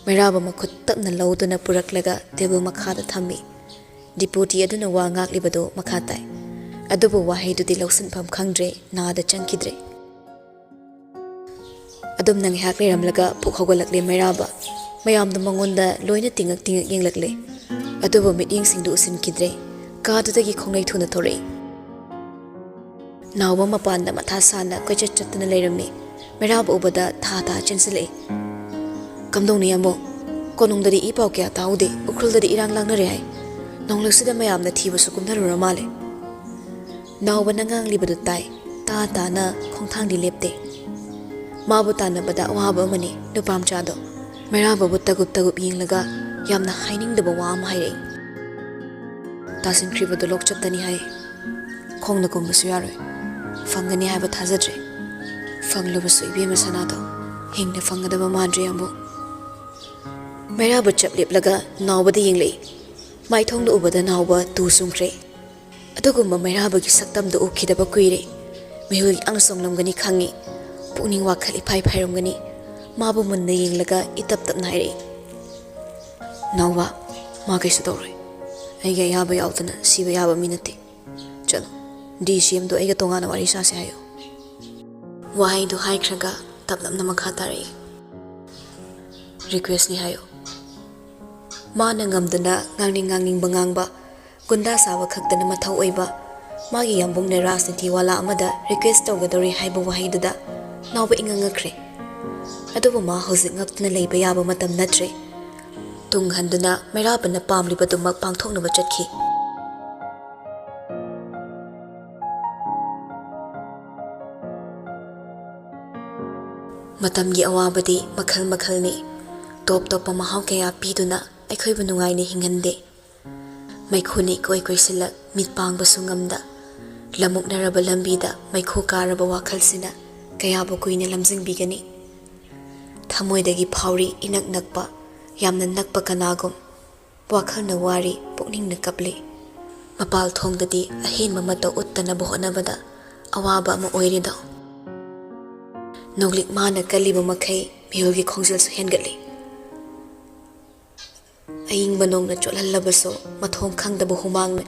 ꯃꯩꯔꯥꯕ ꯃꯈꯨꯠ ꯇꯞꯅ ꯂꯧꯗꯨꯅ ꯄꯨꯔꯛꯂꯒ ꯇꯦꯕꯜ ꯃꯈꯥꯗ ꯊꯝꯃꯤ꯫ ꯗꯤꯄꯨꯇꯤ ꯑꯗꯨꯅ ꯋꯥ ꯉꯥꯛꯂꯤꯕꯗꯨ ꯃꯈꯥ ꯇꯥꯏ꯫ ꯑꯗꯨꯕꯨ ꯋꯥꯍꯩꯗꯨꯗꯤ ꯂꯧꯁꯤꯟꯐꯝ ꯈꯪꯗ꯭ꯔꯦ, ꯅꯥꯗ ꯆꯪꯈꯤꯗ꯭ꯔꯦ꯫ ꯑꯗꯨꯝꯅ ꯉꯥꯏꯍꯥꯛ ꯂꯩꯔꯝꯂꯒ ꯄꯨꯛ ꯍꯧꯒꯠꯂꯛꯂꯦ ꯃꯩꯔꯥꯕ꯫ ꯃꯌꯥꯝꯗꯨ ꯃꯉꯣꯟꯗ ꯂꯣꯏꯅ ꯇꯤꯡꯉꯛ ꯇꯤꯡꯉꯛ ꯌꯦꯡꯂꯛꯂꯦ꯫ ꯑꯗꯨꯕꯨ ꯃꯤꯠꯌꯦꯡꯁꯤꯡꯗꯨ ꯎꯁꯤꯟꯈꯤꯗ꯭ꯔꯦ꯫ ꯀꯥꯗꯨꯗꯒꯤ ꯈꯣꯡꯂꯩ ꯊꯨꯅ ꯊꯣꯔꯛꯏ꯫ ꯅꯥꯎꯕ ꯃꯄꯥꯟꯗ ꯃꯊꯥ ꯁꯥꯅ ꯀꯣꯏꯆꯠ ꯆꯠꯇꯨꯅ ꯂꯩꯔꯝꯃꯤ꯫ ꯃꯩꯔꯥꯕ ꯎꯕꯗ ꯊꯥ ꯊꯥ ꯆꯦꯟꯁꯤꯜꯂꯛꯏ꯫ "ꯀꯝꯗꯧꯅꯤ ꯑꯃꯨꯛ? ꯀꯣꯅꯨꯡꯗꯗꯤ ꯏ ꯄꯥꯎ ꯀꯌꯥ ꯇꯥꯍꯧꯗꯦ, ꯎꯈ꯭ꯔꯨꯜꯗꯗꯤ ꯏꯔꯥꯡ ꯂꯥꯡꯅꯔꯦ ꯍꯥꯏ꯫ ꯅꯣꯡꯂꯛꯁꯤꯗ ꯃꯌꯥꯝꯅ ꯊꯤꯕꯁꯨ ꯀꯨꯝꯅꯔꯨꯔ ꯃꯥꯜꯂꯦ꯫" ꯅꯥꯎꯕꯅ ꯉꯥꯡꯂꯤꯕꯗꯨ ꯇꯥꯏ꯫ ꯇꯥ ꯇꯥꯅ ꯈꯣꯡꯊꯥꯡꯗꯤ ꯂꯦꯞꯇꯦ꯫ ꯃꯥꯕꯨ ꯇꯥꯟꯅꯕꯗ ꯑꯋꯥꯕ ꯑꯃꯅꯤ ꯅꯨꯄꯥꯃꯆꯥꯗꯣ꯫ ꯃꯩꯔꯥꯕꯕꯨ ꯇꯒꯨꯞ ꯇꯒꯨꯞ ꯌꯦꯡꯂꯒ ꯌꯥꯝꯅ ꯍꯥꯏꯅꯤꯡꯗꯕ ꯋꯥ ꯑꯃ ꯍꯥꯏꯔꯛꯏ꯫ "ꯇꯥꯁꯤꯟꯈ꯭ꯔꯤꯕꯗꯨ ꯂꯣꯛꯆꯠꯇꯅꯤ ꯍꯥꯏ꯫ ꯈꯣꯡꯅ ꯀꯨꯝꯕꯁꯨ ꯌꯥꯔꯣꯏ꯫ ꯐꯪꯒꯅꯤ ꯍꯥꯏꯕ ꯊꯥꯖꯗ꯭ꯔꯦ꯫ ꯐꯪꯂꯕꯁꯨ ꯏꯕꯦꯝꯃ ꯁꯅꯥꯗꯣ ꯍꯤꯡꯅ ꯐꯪꯒꯗꯕ ꯃꯥꯟꯗ꯭ꯔꯦ ꯑꯃꯨꯛ꯫" ꯃꯩꯔꯥꯕ ꯆꯞ ꯂꯦꯞꯂꯒ ꯅꯥꯎꯕꯗ ꯌꯦꯡꯂꯛꯏ꯫ ꯃꯥꯏꯊꯣꯡꯗ ꯎꯕꯗ ꯅꯥꯎꯕ ꯇꯨ ꯆꯨꯡꯈ꯭ꯔꯦ꯫ ꯑꯗꯨꯒꯨꯝꯕ ꯃꯩꯔꯥꯕꯒꯤ ꯁꯛꯇꯝꯗꯨ ꯎꯈꯤꯗꯕ ꯀꯨꯏꯔꯦ꯫ ꯃꯤꯍꯨꯜ ꯌꯥꯡꯅ ꯆꯣꯡꯂꯝꯒꯅꯤ ꯈꯪꯏ꯫ ꯄꯨꯛꯅꯤꯡ ꯋꯥꯈꯜ ꯏꯐꯥꯏ ꯐꯥꯏꯔꯝꯒꯅꯤ꯫ ꯃꯥꯕꯨ ꯃꯨꯟꯅ ꯌꯦꯡꯂꯒ ꯏꯇꯞ ꯇꯞꯅ ꯍꯥꯏꯔꯛꯏ, "ꯅꯥꯎꯕ, ꯃꯥ ꯀꯩꯁꯨ ꯇꯧꯔꯣꯏ꯫ ꯑꯩꯒꯤ ꯑꯌꯥꯕ ꯌꯥꯎꯗꯅ ꯁꯤꯕ ꯌꯥꯕ ꯃꯤ ꯅꯠꯇꯦ꯫ ꯆꯠꯂꯣ, ꯗꯤ ꯁꯤ ꯑꯦꯝꯗꯣ ꯑꯩꯒ ꯇꯣꯉꯥꯟꯅ ꯋꯥꯔꯤ ꯁꯥꯁꯦ ꯍꯥꯏꯌꯨ꯫ ꯋꯥꯍꯩꯗꯨ ꯍꯥꯏꯈ꯭ꯔꯒ ꯇꯞꯂꯞꯅ ꯃꯈꯥ ꯇꯥꯔꯛꯏ꯫ ꯔꯤꯀ꯭ꯋꯦꯁꯅꯤ ꯍꯥꯏꯌꯨ꯫ ꯃꯥꯅ ꯉꯝꯗꯅ ꯉꯥꯡꯅꯤꯡ ꯉꯥꯡꯅꯤꯡꯕ ꯉꯥꯡꯕ, ꯒꯨꯟꯗꯥ ꯁꯥꯕ ꯈꯛꯇꯅ ꯃꯊꯧ ꯑꯣꯏꯕ, ꯃꯥꯒꯤ ꯌꯥꯝꯕꯨꯡꯅ ꯔꯥꯖꯅꯤꯇꯤ ꯋꯥꯂꯥ ꯑꯃꯗ ꯔꯤꯀ꯭ꯋꯦꯁ ꯇꯧꯒꯗꯧꯔꯤ ꯍꯥꯏꯕ ꯋꯥꯍꯩꯗꯨꯗ ꯅꯥꯎꯕ ꯏꯉꯛ ꯉꯛꯈ꯭ꯔꯦ꯫ ꯑꯗꯨꯕꯨ ꯃꯥ ꯍꯧꯖꯤꯛ ꯉꯛꯇꯨꯅ ꯂꯩꯕ ꯌꯥꯕ ꯃꯇꯝ ꯅꯠꯇ꯭ꯔꯦ꯫ ꯇꯨꯡ ꯍꯟꯗꯨꯅ ꯃꯩꯔꯥꯕꯅ ꯄꯥꯝꯂꯤꯕꯗꯨꯃꯛ ꯄꯥꯡꯊꯣꯛꯅꯕ ꯆꯠꯈꯤ꯫ ꯃꯇꯝꯒꯤ ꯑꯋꯥꯕꯗꯤ ꯃꯈꯜ ꯃꯈꯜꯅꯤ꯫ ꯇꯣꯞ ꯇꯣꯞꯄ ꯃꯍꯥꯎ ꯀꯌꯥ ꯄꯤꯗꯨꯅ ꯑꯩꯈꯣꯏꯕꯨ ꯅꯨꯡꯉꯥꯏꯅ ꯍꯤꯡꯍꯟꯗꯦ꯫ ꯃꯩꯈꯨꯅ ꯏꯀꯣꯏ ꯀꯣꯏꯁꯤꯜꯂꯛ ꯃꯤꯠ ꯄꯥꯡꯕꯁꯨ ꯉꯝꯗ, ꯂꯝꯃꯨꯛꯅꯔꯕ ꯂꯝꯕꯤꯗ ꯃꯩꯈꯨ ꯀꯥꯔꯕ ꯋꯥꯈꯜꯁꯤꯅ ꯀꯌꯥꯕꯨ ꯀꯨꯏꯅ ꯂꯝꯖꯤꯡꯕꯤꯒꯅꯤ? ꯊꯃꯣꯏꯗꯒꯤ ꯐꯥꯎꯔꯤ ꯏꯅꯛ ꯅꯛꯄ, ꯌꯥꯝꯅ ꯅꯛꯄ ꯀꯅꯥꯒꯨꯝ꯫ ꯋꯥꯈꯜꯅ ꯋꯥꯔꯤ, ꯄꯨꯛꯅꯤꯡꯅ ꯀꯞꯂꯤ꯫ ꯃꯄꯥꯜ ꯊꯣꯡꯗꯗꯤ ꯑꯍꯦꯟꯕ ꯃꯇꯧ ꯎꯠꯇꯅꯕ ꯍꯣꯠꯅꯕꯗ ꯑꯋꯥꯕ ꯑꯃ ꯑꯣꯏꯔꯦꯗꯣ꯫ ꯅꯣꯡꯂꯤꯛ ꯃꯥꯅ ꯀꯜꯂꯤꯕ ꯃꯈꯩ ꯃꯤꯍꯨꯜꯒꯤ ꯈꯣꯡꯖꯦꯜꯁꯨ ꯍꯦꯟꯒꯠꯂꯤ꯫ ꯑꯏꯪꯕ ꯅꯣꯡꯅ ꯆꯣꯠꯍꯜꯂꯕꯁꯨ ꯃꯊꯣꯡ ꯈꯪꯗꯕ ꯍꯨꯃꯥꯡꯅ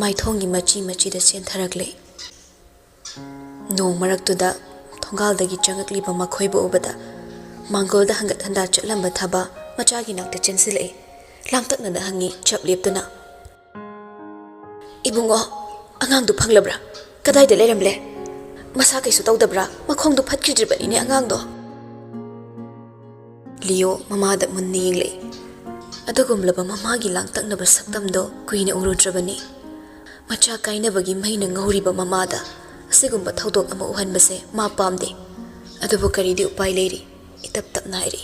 ꯃꯥꯏꯊꯣꯡꯒꯤ ꯃꯆꯤ ꯃꯆꯤꯗ ꯆꯦꯟꯊꯔꯛꯂꯦ꯫ ꯅꯣꯡ ꯃꯔꯛꯇꯨꯗ ꯊꯣꯡꯒꯥꯜꯗꯒꯤ ꯆꯪꯉꯛꯂꯤꯕ ꯃꯈꯣꯏꯕꯨ ꯎꯕꯗ ꯃꯥꯡꯒꯣꯜꯗ ꯍꯟꯒꯠ ꯍꯟꯗꯥ ꯆꯠꯂꯝꯕ ꯊꯕꯥ ꯃꯆꯥꯒꯤ ꯅꯥꯛꯇ ꯆꯦꯟꯁꯤꯜꯂꯛꯏ꯫ ꯂꯥꯡꯇꯛꯅꯅ ꯍꯪꯉꯤ ꯆꯞ ꯂꯦꯞꯇꯨꯅ, "ꯏꯕꯨꯡꯉꯣ, ꯑꯉꯥꯡꯗꯨ ꯐꯪꯂꯕ꯭ꯔꯥ? ꯀꯗꯥꯏꯗ ꯂꯩꯔꯝꯂꯦ? ꯃꯁꯥ ꯀꯩꯁꯨ ꯇꯧꯗꯕ꯭ꯔꯥ? ꯃꯈꯣꯡꯗꯨ ꯐꯠꯈꯤꯗ꯭ꯔꯤꯕꯅꯤꯅꯦ ꯑꯉꯥꯡꯗꯣ?" ꯂꯤꯌꯣ ꯃꯃꯥꯗ ꯃꯨꯟꯅ ꯌꯦꯡꯂꯛꯏ꯫ ꯑꯗꯨꯒꯨꯝꯂꯕ ꯃꯃꯥꯒꯤ ꯂꯥꯡꯇꯛꯅꯕ ꯁꯛꯇꯝꯗꯣ ꯀꯨꯏꯅ ꯎꯔꯨꯗ꯭ꯔꯕꯅꯤ꯫ ꯃꯆꯥ ꯀꯥꯏꯅꯕꯒꯤ ꯃꯩꯅ ꯉꯧꯔꯤꯕ ꯃꯃꯥꯗ ꯑꯁꯤꯒꯨꯝꯕ ꯊꯧꯗꯣꯛ ꯑꯃ ꯎꯍꯟꯕꯁꯦ ꯃꯥ ꯄꯥꯝꯗꯦ꯫ ꯑꯗꯨꯕꯨ ꯀꯔꯤꯗꯤ ꯎꯄꯥꯏ ꯂꯩꯔꯤ? ꯏꯇꯞ ꯇꯞꯅ ꯍꯥꯏꯔꯤ꯫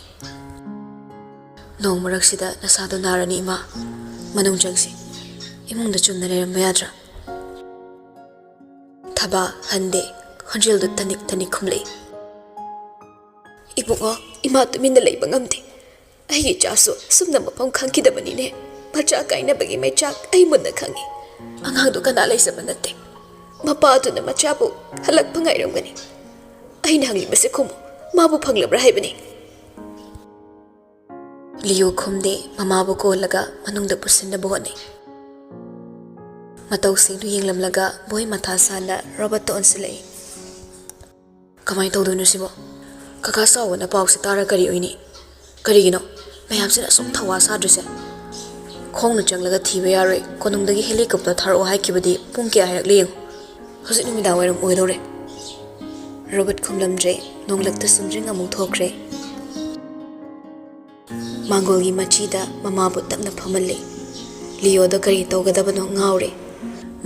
"ꯅꯣꯡ ꯃꯔꯛꯁꯤꯗ ꯅꯁꯥꯗꯣ ꯅꯥꯔꯅꯤ ꯏꯃꯥ꯫ ꯃꯅꯨꯡ ꯆꯪꯁꯤ꯫ ꯏꯃꯨꯡꯗ ꯆꯨꯝꯅ ꯂꯩꯔꯝꯕ ꯌꯥꯗ꯭ꯔꯥ?" ꯊꯕꯥ ꯍꯟꯗꯦ꯫ ꯈꯣꯟꯖꯦꯜꯗꯨ ꯇꯅꯤꯛ ꯇꯅꯤꯛ ꯈꯨꯝꯂꯛꯏ꯫ "ꯏꯕꯨꯡꯉꯣ, ꯏꯃꯥ ꯇꯨꯃꯤꯟꯅ ꯂꯩꯕ ꯉꯝꯗꯦ꯫ ꯑꯩꯒꯤ ꯏꯆꯥꯁꯨ ꯑꯁꯨꯝꯅ ꯃꯐꯝ ꯈꯪꯈꯤꯗꯕꯅꯤꯅꯦ꯫ ꯃꯆꯥ ꯀꯥꯏꯅꯕꯒꯤ ꯃꯩꯆꯥꯛ ꯑꯩ ꯃꯨꯟꯅ ꯈꯪꯉꯤ꯫ ꯑꯉꯥꯡꯗꯨ ꯀꯅꯥ ꯂꯩꯖꯕ ꯅꯠꯇꯦ꯫ ꯃꯄꯥ ꯑꯗꯨꯅ ꯃꯆꯥꯕꯨ ꯍꯜꯂꯛꯄ ꯉꯥꯏꯔꯝꯒꯅꯤ꯫ ꯑꯩꯅ ꯍꯪꯂꯤꯕꯁꯦ ꯈꯨꯝꯃꯨ꯫ ꯃꯥꯕꯨ ꯐꯪꯂꯕ꯭ꯔꯥ ꯍꯥꯏꯕꯅꯤ?" ꯂꯤꯌꯣ ꯈꯨꯝꯗꯦ꯫ ꯃꯃꯥꯕꯨ ꯀꯣꯜꯂꯒ ꯃꯅꯨꯡꯗ ꯄꯨꯁꯤꯟꯅꯕ ꯍꯣꯠꯅꯩ꯫ ꯃꯇꯧꯁꯤꯡꯗꯨ ꯌꯦꯡꯂꯝꯂꯒ ꯕꯣꯏ ꯃꯊꯥ ꯁꯥꯅ ꯔꯣꯕꯔꯠꯇ ꯑꯣꯟꯁꯤꯜꯂꯛꯏ꯫ "ꯀꯃꯥꯏꯅ ꯇꯧꯗꯣꯏꯅꯣ ꯁꯤꯕꯣ? ꯀꯀꯥ ꯆꯥꯎꯕꯅ ꯄꯥꯎꯁꯦ ꯇꯥꯔ ꯀꯔꯤ ꯑꯣꯏꯅꯤ? ꯀꯔꯤꯒꯤꯅꯣ? ꯃꯌꯥꯝꯁꯤꯅ ꯑꯁꯨꯛ ꯊꯧꯋꯥ ꯁꯥꯗ꯭ꯔꯤꯁꯦ? ꯈꯣꯡꯅ ꯆꯪꯂꯒ ꯊꯤꯕ ꯌꯥꯔꯣꯏ, ꯀꯣꯅꯨꯡꯗꯒꯤ ꯍꯦꯂꯤꯀꯣꯞꯇꯔ ꯊꯥꯔꯛꯑꯣ ꯍꯥꯏꯈꯤꯕꯗꯤ ꯄꯨꯡ ꯀꯌꯥ ꯍꯥꯏꯔꯛꯂꯤ ꯌꯦꯡꯉꯨ꯫ ꯍꯧꯖꯤꯛ ꯅꯨꯃꯤꯗꯥꯡ ꯋꯥꯏꯔꯝ ꯑꯣꯏꯗꯧꯔꯦ꯫" ꯔꯣꯕꯔꯠ ꯈꯨꯝꯂꯝꯗ꯭ꯔꯦ꯫ ꯅꯣꯡꯂꯛꯇ ꯁꯨꯝꯗ꯭ꯔꯤꯡ ꯑꯃꯨꯛ ꯊꯣꯛꯈ꯭ꯔꯦ꯫ ꯃꯥꯡꯒꯣꯜꯒꯤ ꯃꯆꯤꯗ ꯃꯃꯥꯕꯨ ꯇꯞꯅ ꯐꯝꯍꯜꯂꯤ꯫ ꯂꯤꯑꯣꯗ ꯀꯔꯤ ꯇꯧꯒꯗꯕꯅꯣ ꯉꯥꯎꯔꯦ꯫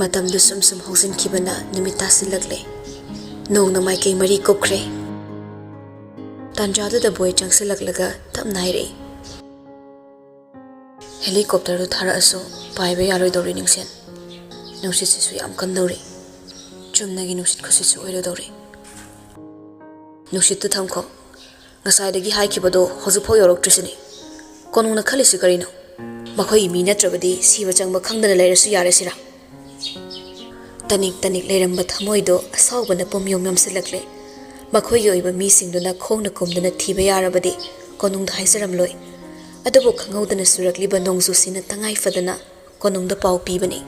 ꯃꯇꯝꯗꯨ ꯁꯨꯝ ꯁꯨꯝ ꯍꯧꯖꯤꯟꯈꯤꯕꯅ ꯅꯨꯃꯤꯠ ꯇꯥꯁꯤꯜꯂꯛꯂꯦ꯫ ꯅꯣꯡꯅ ꯃꯥꯏꯀꯩ ꯃꯔꯤ ꯀꯨꯞꯈ꯭ꯔꯦ꯫ ꯇꯥꯟꯖꯥꯗꯨꯗ ꯕꯣꯏ ꯆꯪꯁꯤꯜꯂꯛꯂꯒ ꯇꯞꯅ ꯍꯥꯏꯔꯛꯏ, "ꯍꯦꯂꯤꯀꯣꯞꯇꯔꯗꯨ ꯊꯥꯔꯛꯑꯁꯨ ꯄꯥꯏꯕ ꯌꯥꯔꯣꯏꯗꯧꯔꯤ ꯅꯤꯡꯁꯦꯟ꯫ ꯅꯨꯡꯁꯤꯠꯁꯤꯁꯨ ꯌꯥꯝ ꯀꯟꯗꯧꯔꯤ꯫ ꯆꯨꯝꯅꯒꯤ ꯅꯨꯡꯁꯤꯠ ꯈꯨꯁꯤꯠꯁꯨ ꯑꯣꯏꯔꯣꯏꯗꯧꯔꯤ꯫" "ꯅꯨꯡꯁꯤꯠꯇꯨ ꯊꯝꯈꯣ꯫ ꯉꯁꯥꯏꯗꯒꯤ ꯍꯥꯏꯈꯤꯕꯗꯣ ꯍꯧꯖꯤꯛꯐꯥꯎ ꯌꯧꯔꯛꯇ꯭ꯔꯤꯁꯤꯅꯤ꯫ ꯀꯣꯅꯨꯡꯅ ꯈꯜꯂꯤꯁꯤ ꯀꯔꯤꯅꯣ? ꯃꯈꯣꯏꯒꯤ ꯃꯤ ꯅꯠꯇ꯭ꯔꯕꯗꯤ ꯁꯤꯕ ꯆꯪꯕ ꯈꯪꯗꯅ ꯂꯩꯔꯁꯨ ꯌꯥꯔꯦ ꯁꯤꯔꯥ?" ꯇꯅꯤꯛ ꯇꯅꯤꯛ ꯂꯩꯔꯝꯕ ꯊꯃꯣꯏꯗꯣ ꯑꯁꯥꯎꯕꯅ ꯄꯨꯝꯌꯣꯝ ꯌꯣꯝꯁꯤꯜꯂꯛꯂꯦ꯫ ꯃꯈꯣꯏꯒꯤ ꯑꯣꯏꯕ ꯃꯤꯁꯤꯡꯗꯨꯅ ꯈꯣꯡꯅ ꯀꯨꯝꯗꯨꯅ ꯊꯤꯕ ꯌꯥꯔꯕꯗꯤ ꯀꯣꯅꯨꯡꯗ ꯍꯥꯏꯖꯔꯝꯂꯣꯏ꯫ ꯑꯗꯨꯕꯨ ꯈꯪꯍꯧꯗꯅ ꯆꯨꯔꯛꯂꯤꯕ ꯅꯣꯡꯖꯨꯁꯤꯅ ꯇꯉꯥꯏ ꯐꯗꯅ ꯀꯣꯅꯨꯡꯗ ꯄꯥꯎ ꯄꯤꯕꯅꯤ꯫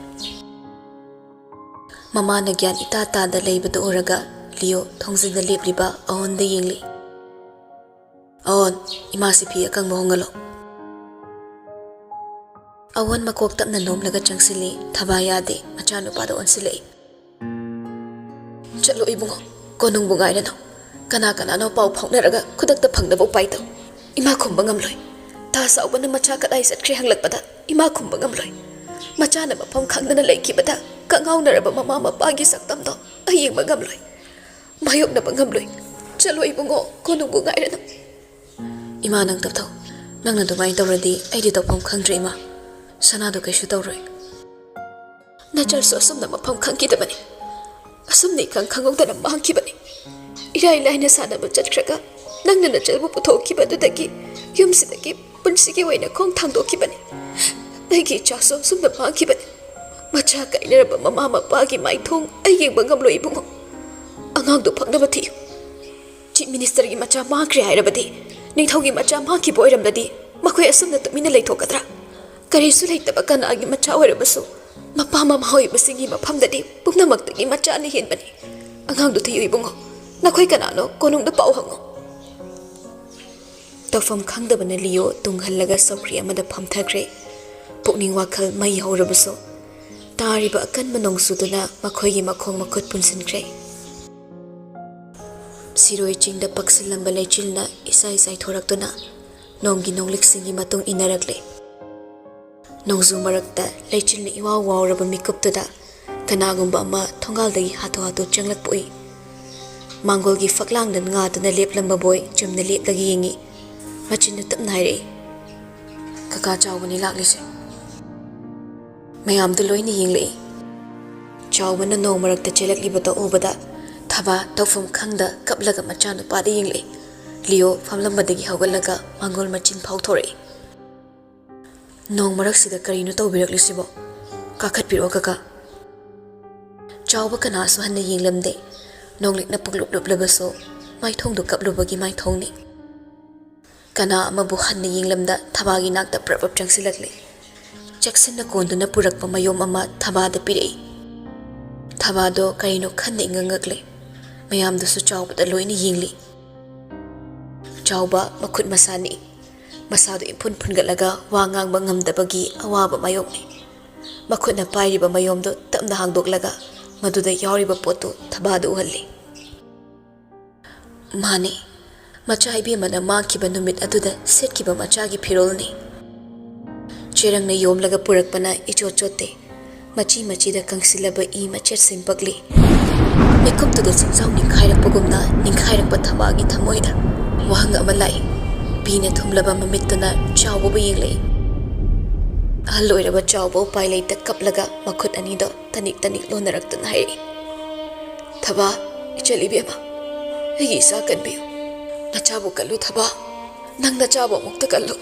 ꯃꯃꯥꯅ ꯒ꯭ꯌꯥꯟ ꯏꯇꯥ ꯇꯥꯗ ꯂꯩꯕꯗꯨ ꯎꯔꯒ ꯂꯤꯑꯣ ꯊꯣꯡꯖꯤꯟꯗ ꯂꯦꯞꯂꯤꯕ ꯑꯋꯣꯟꯗ ꯌꯦꯡꯂꯤ꯫ "ꯑꯋꯣꯟ, ꯏꯃꯥꯁꯤ ꯐꯤ ꯑꯀꯪꯕ ꯍꯣꯡꯍꯜꯂꯣ꯫" ꯑꯋꯣꯟ ꯃꯀꯣꯛ ꯇꯞꯅ ꯅꯣꯝꯂꯒ ꯆꯪꯁꯤꯜꯂꯤ꯫ ꯊꯕꯥ ꯌꯥꯗꯦ꯫ ꯃꯆꯥꯅꯨꯄꯥꯗ ꯑꯣꯟꯁꯤꯜꯂꯛꯏ꯫ "ꯆꯠꯂꯣ ꯏꯕꯨꯡꯉꯣ, ꯀꯣꯅꯨꯡꯕꯨ ꯉꯥꯏꯔꯅꯨ꯫ ꯀꯅꯥ ꯀꯅꯥꯅꯣ ꯄꯥꯎ ꯐꯥꯎꯅꯔꯒ ꯈꯨꯗꯛꯇ ꯐꯪꯅꯕ ꯎꯄꯥꯏ ꯇꯧ꯫ ꯏꯃꯥ ꯈꯨꯝꯕ ꯉꯝꯂꯣꯏ꯫ ꯇꯥ ꯆꯥꯎꯕꯅ ꯃꯆꯥ ꯀꯗꯥꯏ ꯆꯠꯈ꯭ꯔꯦ ꯍꯪꯂꯛꯄꯗ ꯏꯃꯥ ꯈꯨꯝꯕ ꯉꯝꯂꯣꯏ꯫ ꯃꯆꯥꯅ ꯃꯐꯝ ꯈꯪꯗꯅ ꯂꯩꯈꯤꯕꯗ ꯀꯉꯥꯎꯅꯔꯕ ꯃꯃꯥ ꯃꯄꯥꯒꯤ ꯁꯛꯇꯝꯗꯣ ꯑꯩ ꯌꯦꯡꯕ ꯉꯝꯂꯣꯏ꯫ ꯃꯥꯌꯣꯛꯅꯕ ꯉꯝꯂꯣꯏ꯫ ꯆꯠꯂꯣ ꯏꯕꯨꯡꯉꯣ, ꯀꯣꯅꯨꯡꯕꯨ ꯉꯥꯏꯔꯅꯨ꯫" "ꯏꯃꯥ, ꯅꯪ ꯇꯞꯊꯧ꯫ ꯅꯪꯅ ꯑꯗꯨꯃꯥꯏꯅ ꯇꯧꯔꯗꯤ ꯑꯩꯗꯤ ꯇꯧꯐꯝ ꯈꯪꯗ꯭ꯔꯦ ꯏꯃꯥ꯫ ꯁꯅꯥꯗꯣ ꯀꯩꯁꯨ ꯇꯧꯔꯣꯏ꯫" "ꯅꯆꯜꯁꯨ ꯑꯁꯨꯝꯅ ꯃꯐꯝ ꯈꯪꯈꯤꯗꯕꯅꯤ꯫ ꯑꯁꯨꯝꯅ ꯏꯈꯪ ꯈꯪꯍꯧꯗꯅ ꯃꯥꯡꯈꯤꯕꯅꯤ꯫ ꯏꯔꯥꯏ ꯂꯥꯏꯅ ꯁꯥꯟꯅꯕ ꯆꯠꯈ꯭ꯔꯒ ꯅꯪꯅ ꯅꯆꯜꯕꯨ ꯄꯨꯊꯣꯛꯈꯤꯕꯗꯨꯗꯒꯤ ꯌꯨꯝꯁꯤꯗꯒꯤ, ꯄꯨꯟꯁꯤꯒꯤ ꯑꯣꯏꯅ ꯈꯣꯡ ꯊꯥꯡꯗꯣꯛꯈꯤꯕꯅꯤ꯫ ꯑꯩꯒꯤ ꯏꯆꯥꯁꯨ ꯑꯁꯨꯝꯅ ꯃꯥꯡꯈꯤꯕꯅꯤ꯫ ꯃꯆꯥ ꯀꯥꯏꯅꯔꯕ ꯃꯃꯥ ꯃꯄꯥꯒꯤ ꯃꯥꯏꯊꯣꯡ ꯑꯩ ꯌꯦꯡꯕ ꯉꯝꯂꯣꯏ ꯏꯕꯨꯡꯉꯣ꯫ ꯑꯉꯥꯡꯗꯨ ꯐꯪꯅꯕ ꯊꯤꯌꯨ꯫ ꯆꯤꯐ ꯃꯤꯅꯤꯁꯇꯔꯒꯤ ꯃꯆꯥ ꯃꯥꯡꯈ꯭ꯔꯦ ꯍꯥꯏꯔꯕꯗꯤ, ꯅꯤꯡꯊꯧꯒꯤ ꯃꯆꯥ ꯃꯥꯡꯈꯤꯕ ꯑꯣꯏꯔꯝꯂꯗꯤ ꯃꯈꯣꯏ ꯑꯁꯨꯝꯅ ꯇꯨꯃꯤꯟꯅ ꯂꯩꯊꯣꯛꯀꯗ꯭ꯔꯥ? ꯀꯔꯤꯁꯨ ꯂꯩꯇꯕ ꯀꯅꯥꯒꯤ ꯃꯆꯥ ꯑꯣꯏꯔꯕꯁꯨ ꯃꯄꯥ ꯃꯃꯥ ꯑꯣꯏꯕꯁꯤꯡꯒꯤ ꯃꯐꯝꯗꯗꯤ ꯄꯨꯝꯅꯃꯛꯇꯒꯤ ꯃꯆꯥꯅ ꯍꯦꯟꯕꯅꯤ꯫ ꯑꯉꯥꯡꯗꯨ ꯊꯤꯌꯨ ꯏꯕꯨꯡꯉꯣ, ꯅꯈꯣꯏ ꯀꯅꯥꯅꯣ ꯀꯣꯅꯨꯡꯗ ꯄꯥꯎ ꯍꯪꯉꯨ꯫ ꯇꯧꯐꯝ ꯈꯪꯗꯕꯅ ꯂꯤꯌꯣ ꯇꯨꯡ ꯍꯜꯂꯒ ꯆꯧꯀ꯭ꯔꯤ ꯑꯃꯗ ꯐꯝꯊꯈ꯭ꯔꯦ꯫ ꯄꯨꯛꯅꯤꯡ ꯋꯥꯈꯜ ꯃꯩ ꯍꯧꯔꯕꯁꯨ, ꯇꯥꯔꯤꯕ ꯑꯀꯟꯕ ꯅꯣꯡꯖꯨꯗꯨꯅ ꯃꯈꯣꯏꯒꯤ ꯃꯈꯣꯡ ꯃꯈꯨꯠ ꯄꯨꯟꯁꯤꯟꯈ꯭ꯔꯦ꯫ ꯁꯤꯔꯣꯏ ꯆꯤꯡꯗ ꯄꯛꯁꯤꯜꯂꯝꯕ ꯂꯩꯆꯤꯜꯅ ꯏꯁꯥꯏ ꯆꯥꯏꯊꯣꯔꯛꯇꯨꯅ ꯅꯣꯡꯒꯤ ꯅꯣꯡꯂꯤꯛꯁꯤꯡꯒꯤ ꯃꯇꯨꯡ ꯏꯟꯅꯔꯛꯂꯦ꯫ ꯅꯣꯡꯖꯨ ꯃꯔꯛꯇ ꯂꯩꯆꯤꯜꯅ ꯏꯋꯥꯎ ꯋꯥꯎꯔꯕ ꯃꯤꯀꯨꯞꯇꯨꯗ ꯀꯅꯥꯒꯨꯝꯕ ꯑꯃ ꯊꯣꯡꯒꯥꯜꯗꯒꯤ ꯍꯥꯊꯨ ꯍꯥꯊꯨ ꯆꯪꯂꯛꯄ ꯎꯏ꯫ ꯃꯥꯡꯒꯣꯜꯒꯤ ꯐꯛꯂꯥꯡꯗ ꯉꯥꯗꯨꯅ ꯂꯦꯞꯂꯝꯕ ꯕꯣꯏ ꯆꯨꯝꯅ ꯂꯦꯞꯂꯒ ꯌꯦꯡꯉꯤ꯫ ꯃꯆꯤꯟꯗꯨ ꯇꯞꯅ ꯍꯥꯏꯔꯛꯏ, "ꯀꯀꯥ ꯆꯥꯎꯕꯅꯤ ꯂꯥꯛꯂꯤꯁꯦ꯫" ꯃꯌꯥꯝꯗꯨ ꯂꯣꯏꯅ ꯌꯦꯡꯂꯛꯏ꯫ ꯆꯥꯎꯕꯅ ꯅꯣꯡ ꯃꯔꯛꯇ ꯆꯦꯜꯂꯛꯂꯤꯕꯗꯨ ꯎꯕꯗ ꯊꯕꯥ ꯇꯧꯐꯝ ꯈꯪꯗ ꯀꯞꯂꯒ ꯃꯆꯥꯅꯨꯄꯥꯗ ꯌꯦꯡꯂꯛꯏ꯫ ꯂꯤꯌꯣ ꯐꯝꯂꯝꯕꯗꯒꯤ ꯍꯧꯒꯠꯂꯒ ꯃꯥꯡꯒꯣꯜ ꯃꯆꯤꯟ ꯐꯥꯎꯊꯣꯔꯛꯏ꯫ "ꯅꯣꯡ ꯃꯔꯛꯁꯤꯗ ꯀꯔꯤꯅꯣ ꯇꯧꯕꯤꯔꯛꯂꯤꯁꯤꯕꯣ? ꯀꯥꯈꯠꯄꯤꯔꯛꯑꯣ ꯀꯀꯥ꯫" ꯆꯥꯎꯕ ꯀꯅꯥꯁꯨ ꯍꯟꯅ ꯌꯦꯡꯂꯝꯗꯦ꯫ ꯅꯣꯡꯂꯤꯛꯅ ꯄꯨꯡꯂꯨꯞ ꯂꯨꯞꯂꯕꯁꯨ ꯃꯥꯏꯊꯣꯡꯗꯨ ꯀꯞꯂꯨꯕꯒꯤ ꯃꯥꯏꯊꯣꯡꯅꯤ꯫ ꯀꯅꯥ ꯑꯃꯕꯨ ꯍꯟꯅ ꯌꯦꯡꯂꯝꯗ ꯊꯕꯥꯒꯤ ꯅꯥꯛꯇ ꯄ꯭ꯔꯞ ꯄ꯭ꯔꯞ ꯆꯪꯁꯤꯜꯂꯛꯂꯦ꯫ ꯆꯦꯛꯁꯤꯟꯅ ꯀꯣꯟꯗꯨꯅ ꯄꯨꯔꯛꯄ ꯃꯌꯣꯝ ꯑꯃ ꯊꯕꯥꯗ ꯄꯤꯔꯛꯏ꯫ ꯊꯕꯥꯗꯣ ꯀꯔꯤꯅꯣ ꯈꯟꯅ ꯏꯉꯛ ꯉꯛꯂꯦ꯫ ꯃꯌꯥꯝꯗꯨꯁꯨ ꯆꯥꯎꯕꯗ ꯂꯣꯏꯅ ꯌꯦꯡꯂꯤ꯫ ꯆꯥꯎꯕ ꯃꯈꯨꯠ ꯃꯁꯥ ꯅꯤꯛꯏ꯫ ꯃꯁꯥꯗꯨ ꯏꯐꯨꯟ ꯐꯨꯟꯒꯠꯂꯒ ꯋꯥ ꯉꯥꯡꯕ ꯉꯝꯗꯕꯒꯤ ꯑꯋꯥꯕ ꯃꯥꯌꯣꯛꯅꯩ꯫ ꯃꯈꯨꯠꯅ ꯄꯥꯏꯔꯤꯕ ꯃꯌꯣꯝꯗꯨ ꯇꯞꯅ ꯍꯥꯡꯗꯣꯛꯂꯒ ꯃꯗꯨꯗ ꯌꯥꯎꯔꯤꯕ ꯄꯣꯠꯇꯨ ꯊꯕꯥꯗ ꯎꯍꯜꯂꯤ꯫ ꯃꯥꯅꯤ, ꯃꯆꯥ ꯏꯕꯦꯝꯃꯅ ꯃꯥꯡꯈꯤꯕ ꯅꯨꯃꯤꯠ ꯑꯗꯨꯗ ꯁꯦꯠꯈꯤꯕ ꯃꯆꯥꯒꯤ ꯐꯤꯔꯣꯜꯅꯤ꯫ ꯆꯦꯔꯪꯅ ꯌꯣꯝꯂꯒ ꯄꯨꯔꯛꯄꯅ ꯏꯆꯣꯠ ꯆꯣꯠꯇꯦ꯫ ꯃꯆꯤ ꯃꯆꯤꯗ ꯀꯪꯁꯤꯜꯂꯕ ꯏ ꯃꯆꯦꯠꯁꯤꯡ ꯄꯛꯂꯤ꯫ ꯃꯤꯀꯨꯞꯇꯨꯗ ꯆꯤꯡꯖꯥꯎ ꯅꯤꯡꯈꯥꯏꯔꯛꯄꯒꯨꯝꯅ ꯅꯤꯡꯈꯥꯏꯔꯛꯄ ꯊꯕꯥꯒꯤ ꯊꯃꯣꯏꯗ ꯋꯥꯍꯪ ꯑꯃ ꯂꯥꯛꯏ꯫ ꯄꯤꯅ ꯊꯨꯝꯂꯕ ꯃꯃꯤꯠꯇꯨꯅ ꯆꯥꯎꯕꯕꯨ ꯌꯦꯡꯂꯛꯏ꯫ ꯑꯍꯜ ꯑꯣꯏꯔꯕ ꯆꯥꯎꯕ ꯎꯄꯥꯏ ꯂꯩꯇ ꯀꯞꯂꯒ ꯃꯈꯨꯠ ꯑꯅꯤꯗꯣ ꯇꯅꯤꯛ ꯇꯅꯤꯛ ꯂꯣꯟꯅꯔꯛꯇꯨꯅ ꯍꯥꯏꯔꯛꯏ, "ꯊꯕꯥ, ꯏꯆꯜ ꯏꯕꯦꯝꯃ, ꯑꯩꯒꯤ ꯏꯆꯥ ꯀꯟꯕꯤꯌꯨ꯫ ꯅꯆꯥꯕꯨ ꯀꯜꯂꯨ ꯊꯕꯥ, ꯅꯪ ꯅꯆꯥꯕꯨ ꯑꯃꯨꯛꯇ ꯀꯜꯂꯨ꯫"